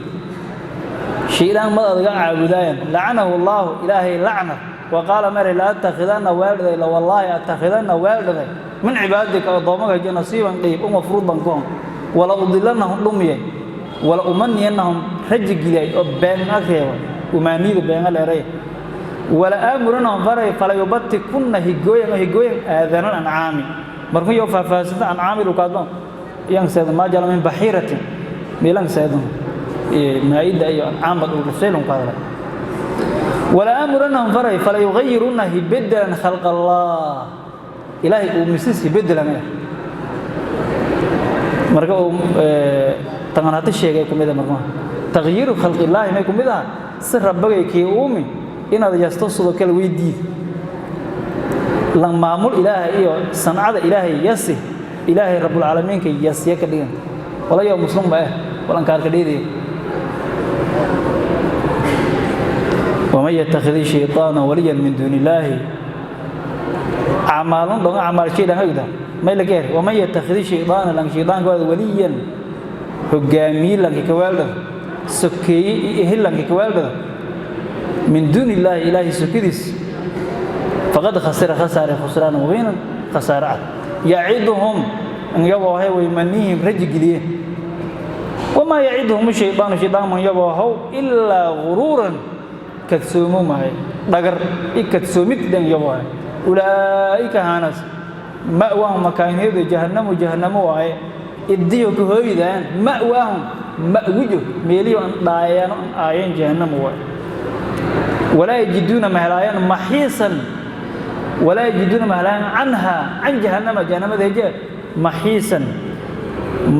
شيطان ما أدقى عابدايا لعنه الله إلهي لعنه وقال مري لا أتخذن والدي لا والله أتخذن والدي من عبادك أضامك نصيبا قيب ومفروضا كون ولا أضلنهم لمية ولا أمنينهم رجل إلي أبان أخيوا أمانيد بين الأري ولا آمرنهم فري فلا يبتكن هجويا هجويا آذان الأنعام markuu iyo faahfaahinta ancaami lukaadno yang seedan ma jala min bahiratin milan seedan ee maayida iyo ancaam bad uu seelun qaadala wala amrunahum faray fala yughayyiruna hibdalan khalq Allah ilaahi uu misis hibdalan marka uu tanganaata sheegay kumida marka taghyiru khalq Allah ma kumida si rabbigay kii uumi inaad yasto sidoo kale weydiid lan maamul ilaahay iyo sancada ilaahay yasi ilaahay rabbul aalamiin ka yasiya ka dhigan wala yow muslim ba walan kaar ka dhiiday wama yattakhidhi shaytaana waliyan min duuni illaahi acmaalun dhan acmaal shay dhan ogda may la geer wama yattakhidhi shaytaana lan shaytaanka wada waliyan hogaamiye lanka ka waalda sokeeye iyo ehel lanka ka waalda min duuni illaahi ilaahay sokadiis فقد خسر خسارة خسران مبينا خسارة يعدهم أن يبوه ويمنيهم رجل وما يعدهم الشيطان شيطان من يبوه إلا غرورا كتسومو معي دقر إكتسومت دين يبوه أولئك هانس مأواهم مكاين جهنم جهنم وعي إديو كهويدان مأواهم مأوجه ميليو أن ضايان آيين جهنم وعي ولا يجدون مهلايان محيصا ولا يجدون مهلايان عنها عن جهنم جهنم ذي محيصا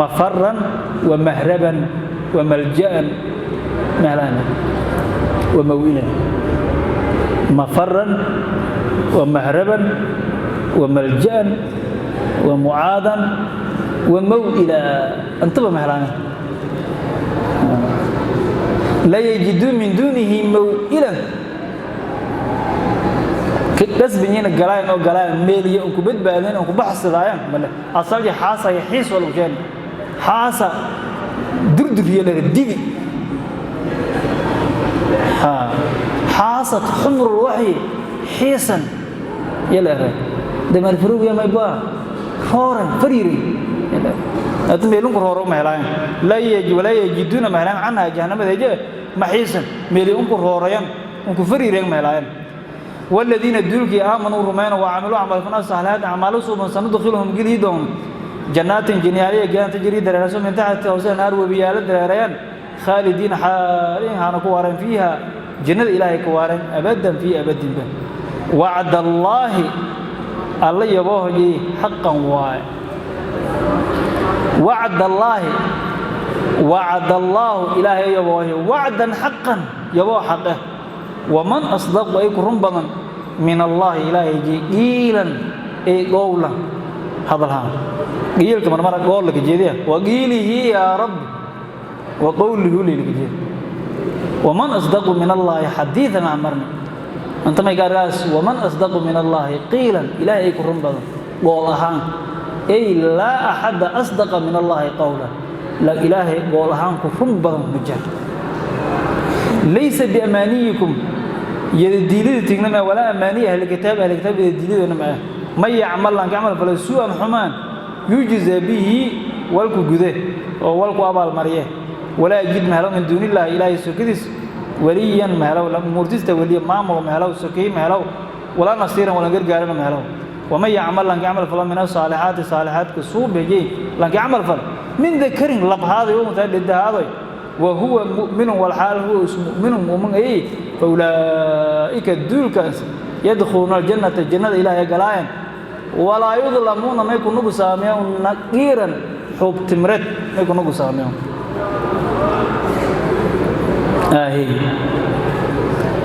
مفرا ومهربا وملجأ مهلانا وموئلا مفرا ومهربا وملجأ ومعاذا وموئلا انتبه مهلانا لا يجدون من دونه موئلا كدسبين غلاين او غلاين ميليه ان كبد بادين ان كبحسدايان بل اصلي حاسا يحيس ولا جن حاسا دردر يلا ديدي ها حاسة حمر الوحي حيسا يلا دمر فروق يا مايبا خورا فريري يلا أتم يلون كرهورو مهلاين لا يجي ولا يجدون مهلاين عنها جهنم ذي محيسا ميلون كرهوريان انكو فريرين مهلاين والذين دولك آمنوا رمينا وعملوا عمل فنا سهلات أعمال سوء سندخلهم جليدهم جنات جنيالية جنات تجري دراسة من تحت أوسان نار وبيالة دراريان خالدين حالين هانكو فيها جنة إلهي كوارن أبدا في أبد به وعد الله Alla yaboohyi xaqan waaye. Wacd allaahi, wacd allaahu, ilaahay yaboohi wacdan xaqan, yaboo xaq ah. Waman asdaqu, ay ku run badan, min allaahi ilaahaygi qiilan ay qowlan, hadalhaan. Qiilka marmara qool laka jeediya, wa qiilihi yaa rabbi wa qowlihi laka jeeda. Waman asdaqu min allaahi xadiidan amarna anta may gaargaas. Waman asdaqu min allaahi qiilan, ilaahay ay ku run badan qool ahaan, ay laa axada asdaqa min allaahi qowlan, la ilaahay qool ahaan ku run badan ma jiro. Laysa biamaaniyikum, yadadiilida tigna maa, walaa amaaniya ahlikitaab, ahlikitaab yadadiilidana maa. Man yacmal, lan ka camal fala, suu'an xumaan, yujza bihi, walku gude oo walku abaalmariye. Walaa yajid, mahelo, min duuni illaahi, ilaahay sokadiis, waliyan mahelo, murtista weliya maamul mahelo, sokeey mahelo, walaa nasiiran, walan gargaarana mahelo. Waman yacmal, lanka camal falo, min asaalixaati, saalixaadka suubejey lanka camal fal, min dakarin, labhaaday, untaa dhedahaadoy, wa huwa mu'minun, walxaal huwa is mu'minun, mu'min ayey, fa ulaa'ika, duulkaas, yadkhuluuna aljannata, jannada ilaahay galaayan, walaa yudlamuuna, may kunugu saameeyaan, naqiiran, xuub timreed may kunugu saameeyaan.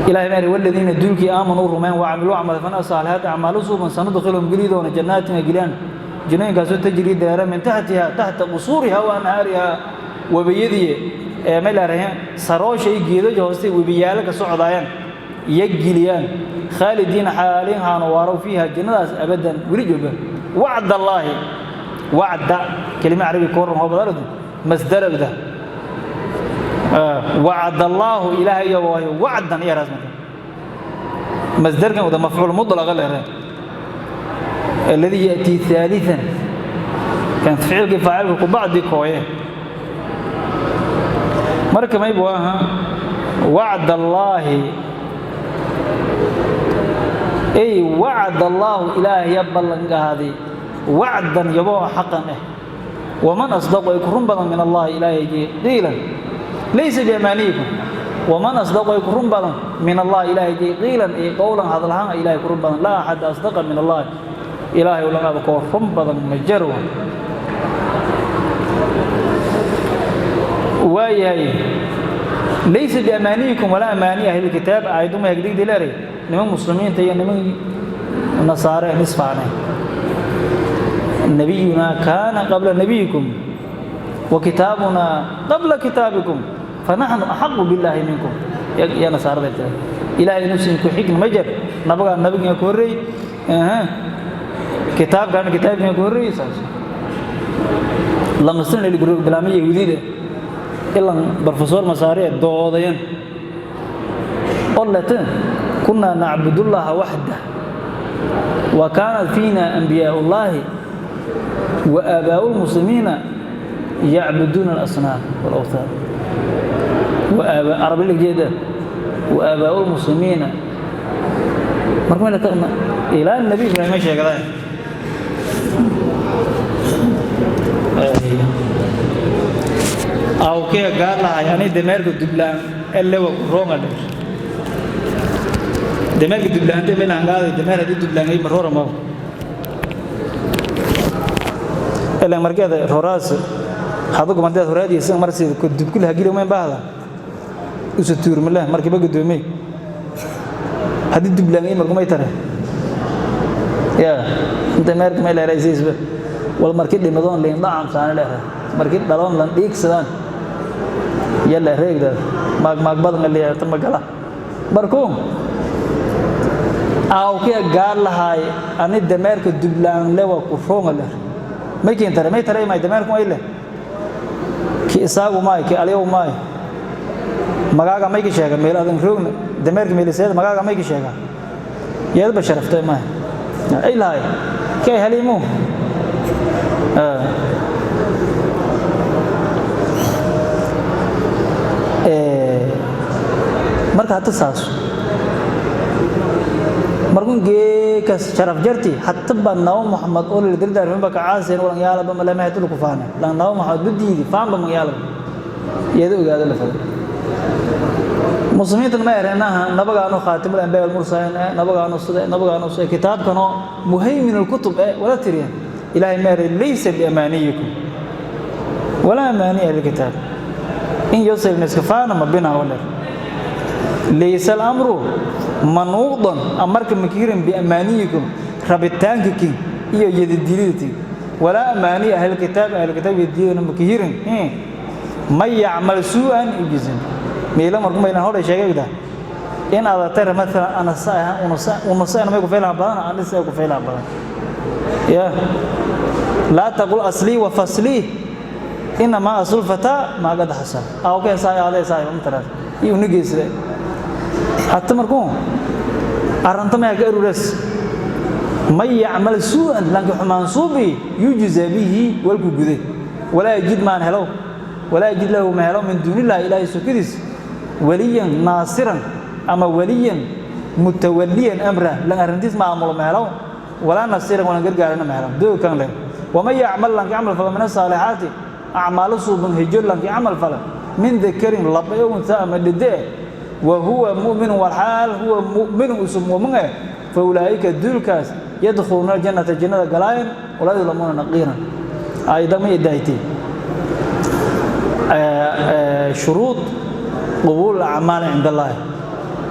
Ilahay maari waladiina, duulkii, aamanuu, rumeen, wacamiluu, camal fan, asaalihaat, acmaalu suuban, sanadkhilhum, geli doona, jannaatin, geliyaan, jannooyinkaasoo tajrii, dareera, min taxtiha, taxta qusuuriha wa anhaariha, webiyadii ee may laarahayn saroosha iyo geedaja hooste webiyaalo ka socdaayaan iyo geliyaan, khaalidiina, xaaliin haano waarow, fiiha, jannadaas, abadan, weli jooga. Wacd allaahi, wacda kelima carabi kooran hoo badaradu masdarabda. Wacd allaahu, ilaahay yaboohay, wacdan iyo raas marka masdarkan wada mafcuul mutlaqa leeyahay alladii ya'tii haalian, kan ficilkii faacilka ku bacdi kooye. Marka maybu aha wacd allaahi, ay wacd allaahu, ilaahaya ballanqaaday, wacdan, yaboo xaqan ah. Waman asdaqu, ay ku run badan, min allahi ilaahaygii qiilan? Laysa biamaaniyikum. Waman asdaqu, ay ku run badan, min allahi ilaahaygii qiilan ay qowlan, hadalhaan ilahay ku run badan? Laa axada asdaqa min allahi, ilaahay ulanaada koo run badan ma jaro. Waayahay, laysa biamaaniyikum walaa amaaniyi ahlilkitaab, aayaduma hegdigdi leeray niman muslimiinta iyo niman nasaare nisfaane. Nabiyunaa kaana qabla nabiyikum wa kitaabunaa qabla kitaabikum, fanaxnu axaqu billaahi minkum. Yaa nasaarada tira, ilaahay inuusan ku xigna ma jir, nabagaa nabigaa ku horreey, kitaabkaana kitaabkiina ku horreeyey. Saas lamasin bilaama yahuudida ilan brofesor masaariya doodayan oleten kunaa nacbudullaha waxdah wa kaanat fiina anbiyaa ullaahi wa aabaa'u lmuslimiina yacbuduuna alasnaam walawthaan, arabi jeeda, wa aabaa'u lmuslimiina. Marka ilaa nabi Ibraahim ma sheegdaan awkee gaadlahay ani dameerka dublaan elewa roonga dheer dameerka dublaante meelangaaday dameer haddii dublaangay maroora maba ilan markeeda roraas hadugu mardeed horaadiisa marsi ku dubkul hagili ma baahda usu tuurmale markiiba gudoomay haddii dublaangay markumay tare ya dameerka meel leeraysiisba wal markii dhimadoon liin dhacam saana leeyahay markii dhaloon lan dhiigsadaan yalla reegda maag maag badan leeyahay tan magala barkuun awkee gaar lahaay ani dameerka dublaan lewa ku roonga leh may keen tare may tare may dameerku ay leh ki isaagu maay ki aliyow maay magaaga may ka sheega meel adan roogna dameerka meeliseeda magaaga may ka sheega yeedba sharaftay maay ay lahaay kay halimu. Marka hadda saas markun geekas sharaf jarti hatta ba nawo Muhammad oo la dirdaar ba ka caaseen walan yaalaba ma lama hatul ku faana lan nawo Muhammad badiidi faan ba ma yaalaba iyada ogaada la fada. Muslimiintan ma ereenaha nabagaanu khaatimul anbiyaa wal mursaliin, nabagaanu sida nabagaanu sida kitaabkano muhaymin alkutub wala tiriyeen. Ilaahay ma eray laysa biamaaniyikum walaa amaani ahli kitaab in yosel niskafaana ma bina wala laysa alamru manuudan amarka makiirin biamaaniyikum rabitaankikin iyo yadidilidati walaa amaani ahli kitaab ahli kitaab yadidilidana makiirin man yacmal suu'an yujzan meelo markuu mayna hore sheegay in aad tar mathalan ana saaha unasa unasa may ku feelaha badan ana saa ku feelaha badan ya la taqul asli wa fasli inma asl fata ma qad hasal aw ka saa aad saa ma taraas iyo nigeysade hatta markuu aranta ma ka urures man ya'mal su'an lanka xumaan suubi yujza bihi walku gude wala yajid man helo wala yajid lahu ma helo min duunillahi ilaahi sukidis waliyan naasiran ama waliyan mutawalliyan amra lan arrintiis maamulo ma helo walaa nasiiran walan gargaarana ma helo dookan leh waman yacmal lanka camal fala min asaalixaati acmaalo suuban hijo lanka camal fala min dakarin laba ee unta ama dhide wa huwa mu'minun walxaal huwa mu'minun usub mu'min eh fa ulaa'ika duulkaas yadkhuluuna aljannata jannada galaayan walaa yudlamuuna naqiiran aayadama idaaytay shuruud قبول الأعمال عند الله.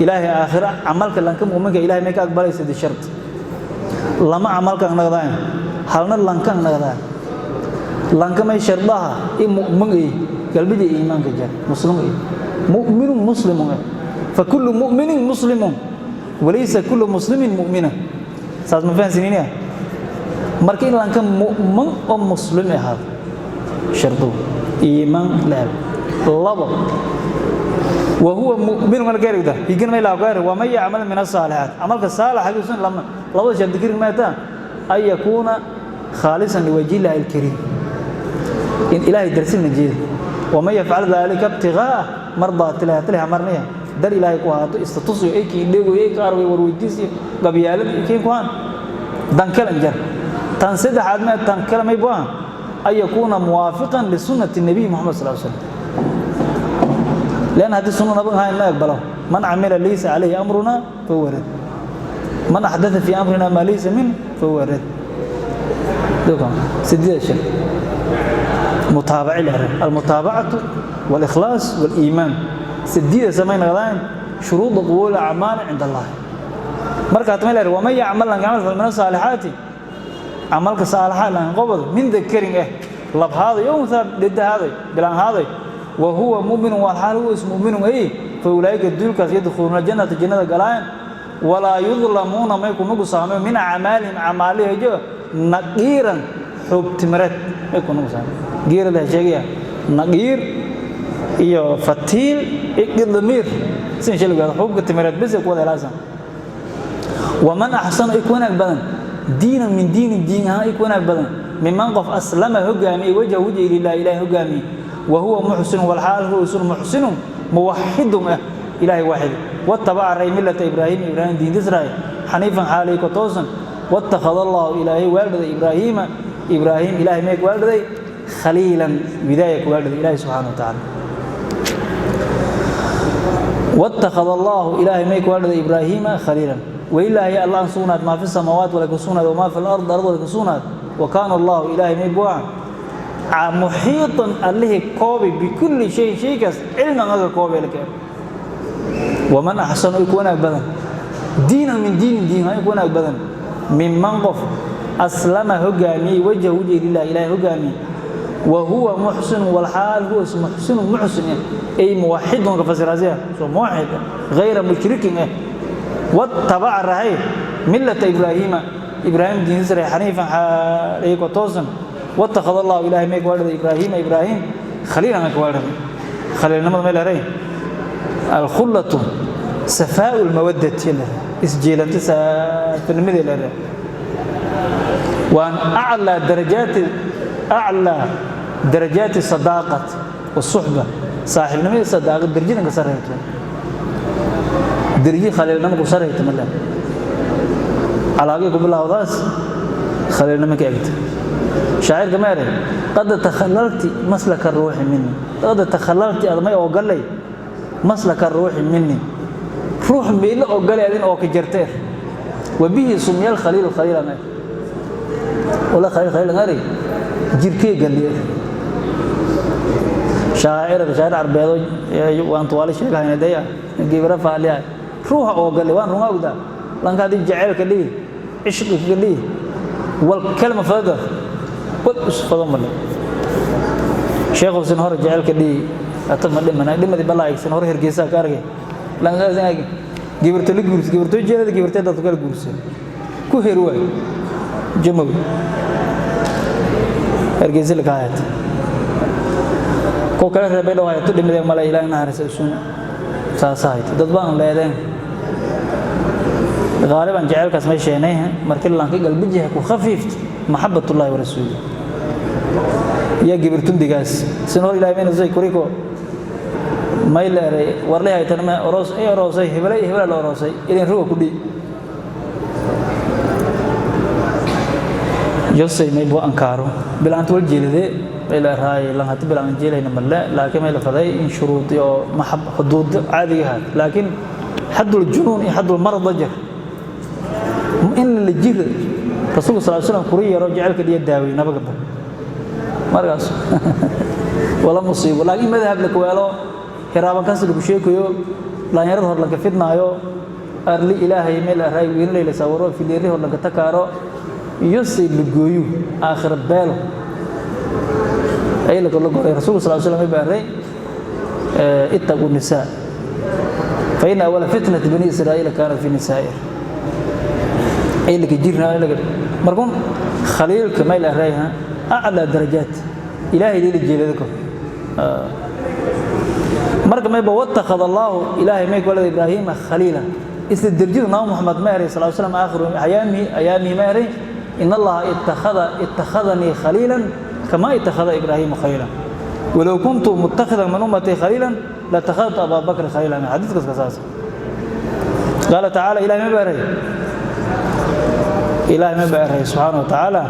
إلهي آخرة عملك لانك مؤمنك إلهي ميك أقبل يسد الشرط لما عملك نغدان حالنا لانك نغدان لانك ما يشرطها إيه مؤمن إيه قلبي دي إيمان كجا مسلم إيه مؤمن مسلم إيه فكل مؤمن مسلم وليس كل مسلم مؤمنا ساز ما فهم سنين مركين لانك مؤمن أو مسلم إيه هذا شرطه إيمان لا لبا وهو مؤمن من غير ده يجن ما لا غير وما يعمل من الصالحات عملك الصالح يكون لما لو شد ذكر ما تا أن يكون خالصا لوجه الله الكريم إن إلهي درسنا جيد وما يفعل ذلك ابتغاء مرضات الله تلها مرنية در إلهي كوهاتو استتصيو إيكي إليغو إيكي أروي ورويديسي قبيالد إيكي كوهان دانكال انجر تنسد حد ما تنكال ما يبوهان أن يكون موافقا لسنة النبي محمد صلى الله عليه وسلم لأن هذه السنة نبغى هاي ما يقبله من عمل ليس عليه أمرنا فهو رد من أحدث في أمرنا ما ليس منه فهو رد دوكم سديد الشيء متابعة له المتابعة والإخلاص والإيمان سديد سمين غلان شروط قبول الأعمال عند الله مركز ملر ومن يعمل لن يعمل من الصالحات عملك صالحات لن قبض من ذكر إيه لب هذا يوم ثاب ضد هذا بلان هذا وهو مؤمن والحال هو اسم مؤمن أي فأولئك الدولك يدخلون الجنة جنة قلائن ولا يظلمون ما يكون نقص من أعمالهم أعماله جو نقيرا حب تمرت ما يكون نقص غير له شيء نقير إيو فتيل إقدمير سين شيء قال حب تمرت بس يكون لازم ومن أحسن يكون بدن دينا من دين الدين ها يكون بدن ممن قف أسلم هجامي وجه وجه لله إله هجامي وهو محسن والحال هو محسن موحد إلهي واحد واتبع الرأي ملة إبراهيم إبراهيم دين إسرائيل حنيفا حالي كتوسا واتخذ الله إلهي والد إبراهيم إبراهيم إلهي ميك والدي خليلا بداية والد إلهي سبحانه وتعالى واتخذ الله إلهي ميك والد إبراهيم خليلا وإلهي الله سونات ما في السماوات ولا كسونات وما في الأرض أرض ولا كسونات وكان الله إلهي ميك بوعن محيطا الله كوبي بكل شيء شيء كاس علما هذا كوبي لك ومن أحسن يكون أبدا دينا من دين دين يكون أبدا من منقف أسلم هجامي وجه وجه لله إله هجامي وهو محسن والحال هو محسن محسن أي موحد كفسر هذا موحد غير مشرك واتبع الرهي ملة إبراهيم إبراهيم دين سري حنيفا حريق وتوزن واتخذ الله إلهي ميك والد إبراهيم إبراهيم خليلا ميك والد خليل نمض ميل ري الخلة سفاء المودة إسجيلا تسا في المدى وأن أعلى درجات الصداقة والصحبة صاحب نمي الصداقة درجة كسرهتو درجة خليل نمض كسرهتو ملا علاقة بالله وضاس خليل نمي كعبت شاعر كما قد تخللت مسلك الروح مني قد تخللت أضمي وقال لي Maslaka ruuxi mini ruux meelo oo galay adin oo ka jartay wabihi sumiyal khaliil khaliilan wala khaliil khaliilan ari jirkee galiye shaacir shaacir arbeedo waan tuwaale sheegahayna daya gibra faaliya ruuxa oo galay waan runga ogdaa lanka hadii jaceylka dhihi cishqiga dhihi wal kalma fadada wal usfado male sheekhu sin hore jaceylka dhihi ata ma dhimana dhimadi balaaysan hore hergeysa ka argay lanka gibirto la guursa gibirto jeelada gibirtay dadku kala guursa ku heer waay jamaw hergeysa la kaayat ko kala reebay dhawaay tu dhimade mala ilaahay naxariis usun saasahayd dad baan leedeen غالبا jaceylkaas ma sheenay markii lanka galbijiha ku khafiift maxabatullaahi wa rasuulihi ya gibirtundigaas sin hor ilaahay meena zay kuriko may leeray warlay haytan ma oros ay orosay hibalay hibala la orosay ilin ruuga ku dhii yosay may buu ankaaro bilaanta wal jeelade may leeray lan hati bilaan jeelayna malle laakiin may la faday in shuruud iyo maxab xuduud caadiga ahayd laakiin xadul junuun iyo xadul marad la jir in la jir rasuulka sallallahu alayhi wasallam kuri yaro jaceylka dhiya daaway nabaga bar markaas wala musiibo laakiin madhab la kuweelo hiraaban kaas lagu sheekayo dhalinyarada hor lanka fidnaayo arli ilaahay meel aray wiin leeyla sawiro fileeri hor lanka takaaro iyo si lugooyu aakhir beelo ay la kala goray rasuulka sallallahu alayhi wasallam baaray ittaqu nisaa fa inna awwala fitnati bani israa'iil kaanat fi nisaa'ir ay la jirna ay la markun khaliilka meel arayha a'la darajaat ilaahay leeyla jeelada marka may bawattakhadha Allah ilaahay may walad Ibrahim khaliila isla darjada nabi Muhammad ma alayhi salatu wasallam aakhiru ayaami ayaami ma alayhi in Allah ittakhadhani khaliilan kama ittakhadha Ibrahim khaliila walaw kuntu muttakhidan min ummati khaliilan la takhadtu Abu Bakr khaliilan hadith kaas qala ta'ala ilaahay ma baray ilaahay ma baray subhanahu wa ta'ala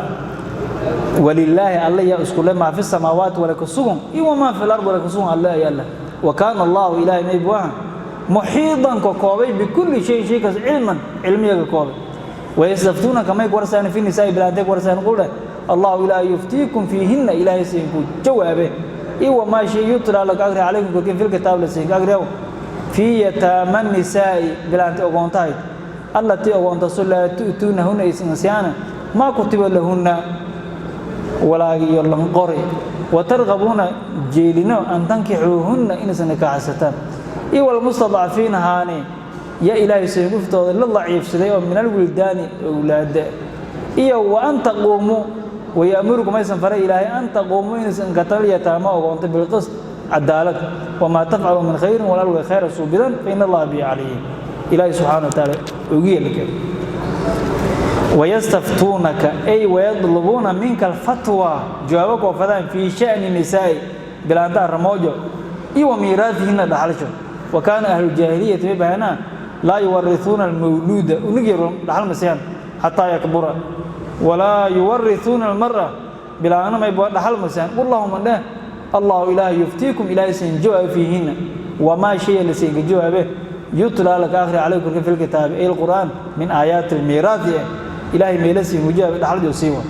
ولله الله يا اسكول ما في السماوات ولا كسوم اي وما في الارض ولا كسوم الله يا الله وكان الله إلهي ميبوها محيطا كقوبي بكل شيء شيء علما علميا كقوبي ويستفتون كما يقرسان في النساء بلادك ورسان قوله الله إلهي يفتيكم فيهن إلهي سينكو جوابه إي وما شيء يطلع لك أغري عليكم كن في الكتاب لسينك أغريه في يتامى النساء بلانت أغونتاي التي أغونتسوا لا تؤتونهن إسنسيانا ما كتب لهن ولا يلنقري وترغبون جيلنا أن تنكحوهن إن سنكاحستان إيوه المستضعفين هاني يا إلهي سيقفتوا للضعيف سيدي من الولدان أولاد إيوه وأن تقوموا ويأمركم أيضا فرأي إلهي أن تقوموا إن سنكتل يتامى وقنت بالقسط عدالة وما تفعلوا من خير ولا ألغي خير سوبدا فإن الله بي عليه إلهي سبحانه وتعالى يقول لك ويستفتونك أي ويطلبون منك الفتوى جوابك وفدان في شأن النساء بلانتا الرموجو إي وميراثهن دحلشو وكان أهل الجاهلية ببهنا لا يورثون المولود ونجر دحل مسيان حتى يكبر ولا يورثون المرأة بلا أنا ما يبغى دحل مسيان واللهم لا الله إله يفتيكم إلى سنجوا فيهن وما شيء لسين جوابه يطلع لك آخر عليكم في الكتاب أي القرآن من آيات الميراث إلهي ميلسي مجاب دحل يوسيوا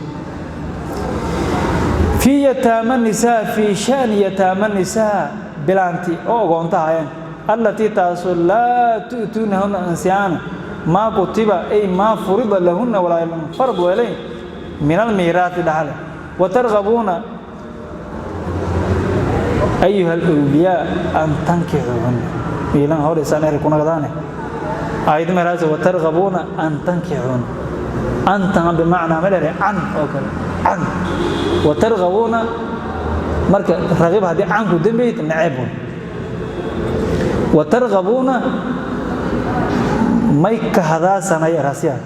في يتامى النساء في شأن يتامى النساء بلانتي أو غونتاهين التي تاسو لا تؤتونهن أنسيان ما كتب أي ما فرض لهن ولا فرض إليه من الميراث دحل وترغبون أيها الأولياء أن تنكحوهن ميلان هوري سانير كنا غدانه آيد ميراث وترغبون أن تنكحوهن أنت بمعنى ملري عن أوكل عن وترغبون مرك رغب هذه عنك دمبيت نعيبون وترغبون ميك هذا سنة يا راسيا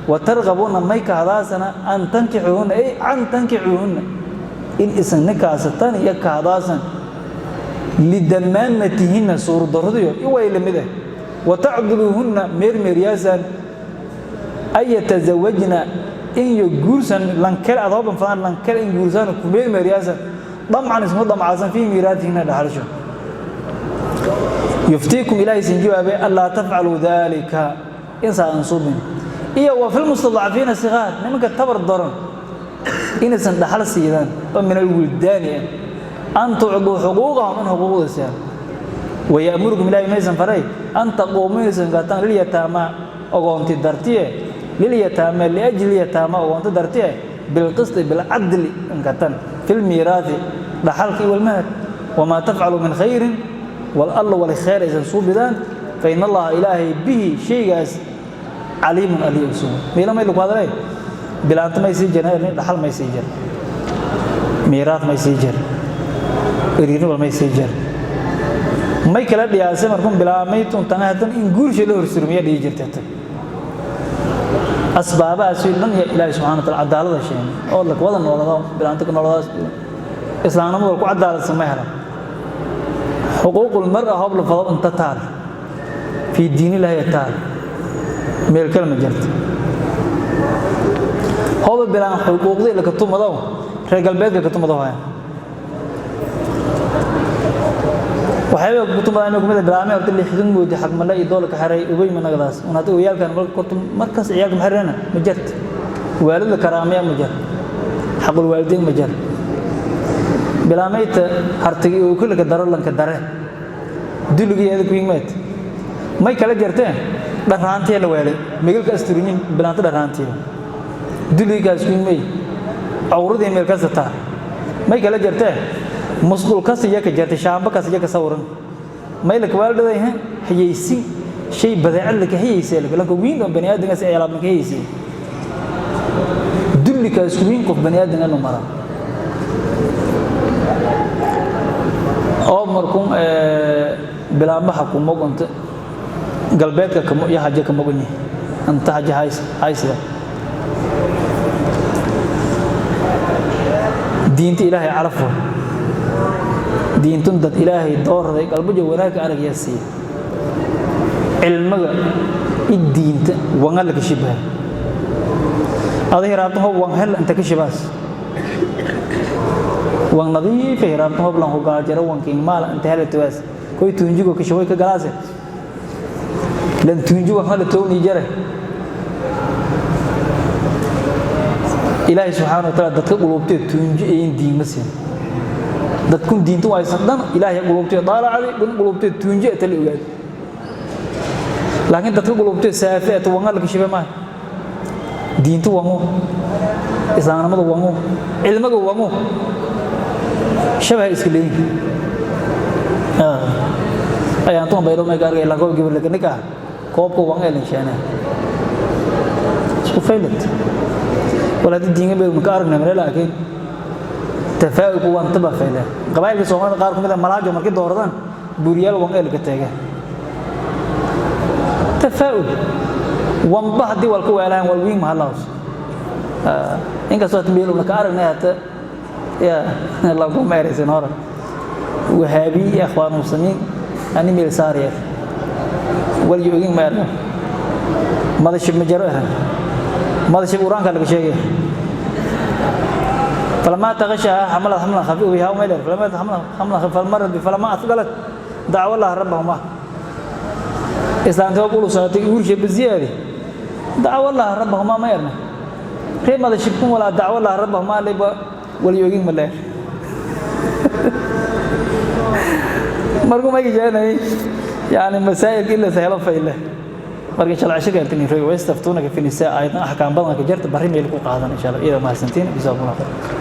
وترغبون ميك هذا سنة أن تنكحوهن أي عن تنكحوهن إن إسن نكاستان يك هذا سنة لدمامتهن صور ضرضيو إيوه إلى مده وتعضلوهن مير ياسان أي يتزوجنا إن يجورسن لنكل أضربا فلان لنكل إن جورسان كبير مرياسا طمعا اسمه طمعا في ميراثهن دحرشو Yuftiikum Ilaahay sin jawaabe allaa tafcaluu daalika insaa ansuubin iyo wa filmustadcafiina sigaar nimanka tabar daran inaysan dhaxal siidaan oo min alwildaani ah an tucduu xuquuqahum in xuquuqda siiyaan. Wayamurukum Ilaahay maysan faray an taquumuu inaysan gaataan lilyataama ogoonti dartiye, lilyataama liajli yataama ogoonti dartiye, bilqisti bilcadli inkatan fi lmiiraati dhaxalki walmahad. Wamaa tafcalu min khayrin wal alla wali khayr aysan suubidaan fa in Allaha Ilaahay bihi shaygaas caliimun aliy usugu miila may lagu hadalay bilaanta may sii jireen, dhaxal may sii jir, miiraad may sii jir, eriirni wal may sii jir, may kala dhiyaasay. Markun bilaamay tuntana hadan in guursha la horsurmiya dhihi jirtay tan asbaabahaasi dhan iyo Ilaahay subxaana wa taala cadaalada sheegay oo la wada noolado bilaanta ku nooladaas islaamnimada ku cadaaladsan ma helan. Xuquuqul mar'a hoob la fado inta taal fii diin Illaahi taal meel kale ma jirto. Hooba bilaan xuquuqdii la katumado reer galbeedka katumado haya waxyaaba kutumada inuu kumida bilaamay horta lixdan moodi xagmale iyo doolka xaray ubay managadaas un hadda oyaalkan marka korto markaas ciyaalka maxarena ma jirto, waalid la karaamaya ma jirto, xaqul waalidiin ma jirto. Bilaamayta hartigi uu kulliga daro lanka dare duligii adag ku yimid may kala jirteen dharaantii la weelay migalka asturinyin bilaanta dharaantii duligaas ku yimid awradii meel ka sata may kala jirteen musqul kas iyo ka jirtay shaamba kas iyo ka sawiran may la kwaaldaday hayeysi shay badeecad la ka hayeysay lanka wiin oo bani aadamka si ay alaab ka hayeysay duligaas ku wiin qof bani aadam inuu mara oo markuun bilaamaha ku mogonta galbeedka kamo iyo haje ka mogonyi anta haje hays haysida diinta Ilaahay calafo diintun dad Ilaahay doorday qalbiga wanaag aragaya siiya cilmiga id diinta wanga la kashibaha aday raabto hob wang hel inta kashibaas wang nadiif ay raabto hob lan hogaa jara wang king maal inta hel tawaas koy tuunjigo kashabay ka galaase lan tuunjigo hal tooni jara. Ilaahay subxaanahu wa taala dadka qulubtee tuunji ay diin ma siin dadkun diintu haysan dhan Ilaahay qulubtee daalacday dhan qulubtee tuunji ay tali ogaad, laakiin dadka qulubtee saafi ay wanga la kashiba ma diintu wango islaamnimadu wango cilmigu wango shabaha iska leeyihiin. Ayaan toon baylo may gaargay la goob gabar la nika koobka wanga ee sheena isku faylad wala diinga bay ma ka aragnay mare, laakiin tafaa'ulku waan taba fayla qabaa'ilka Soomaalida qaar kamid ah malaajo markay dooradaan buuriyaal wanga ee laga taaga tafaa'ul wanba haddii walka weelaan wal wiin mahalaws inkastoo meel una ka aragnay hata ya lagu meeraysan hore wahaabi iyo ikhwaan muslimiin ani meel saariya wal yoogin meerna madashib ma jaro eran madashib quraanka laga sheegay. فلما تغشاها حملت حملا خفيفا وهي ميلر فلما حملت حملا خفيفا فمرت فلما اثقلت دعوا الله ربهما islaanta qulu saatay uurshi biziyaadi dacwa Allah rabbahuma ma yarna qiimada shibkun wala dacwa Allah rabbahuma liba wal yoogin ma leer markuu ma jeenay yaani masaa'il illa sahlo fayle marka insha Allah cashirka intan roog wastaftuunaka fi nisaa aydan ahkaam badan ka jirta bari meel ku qaadan insha Allah iyada mahadsantiin. Jazakumullahu khayr.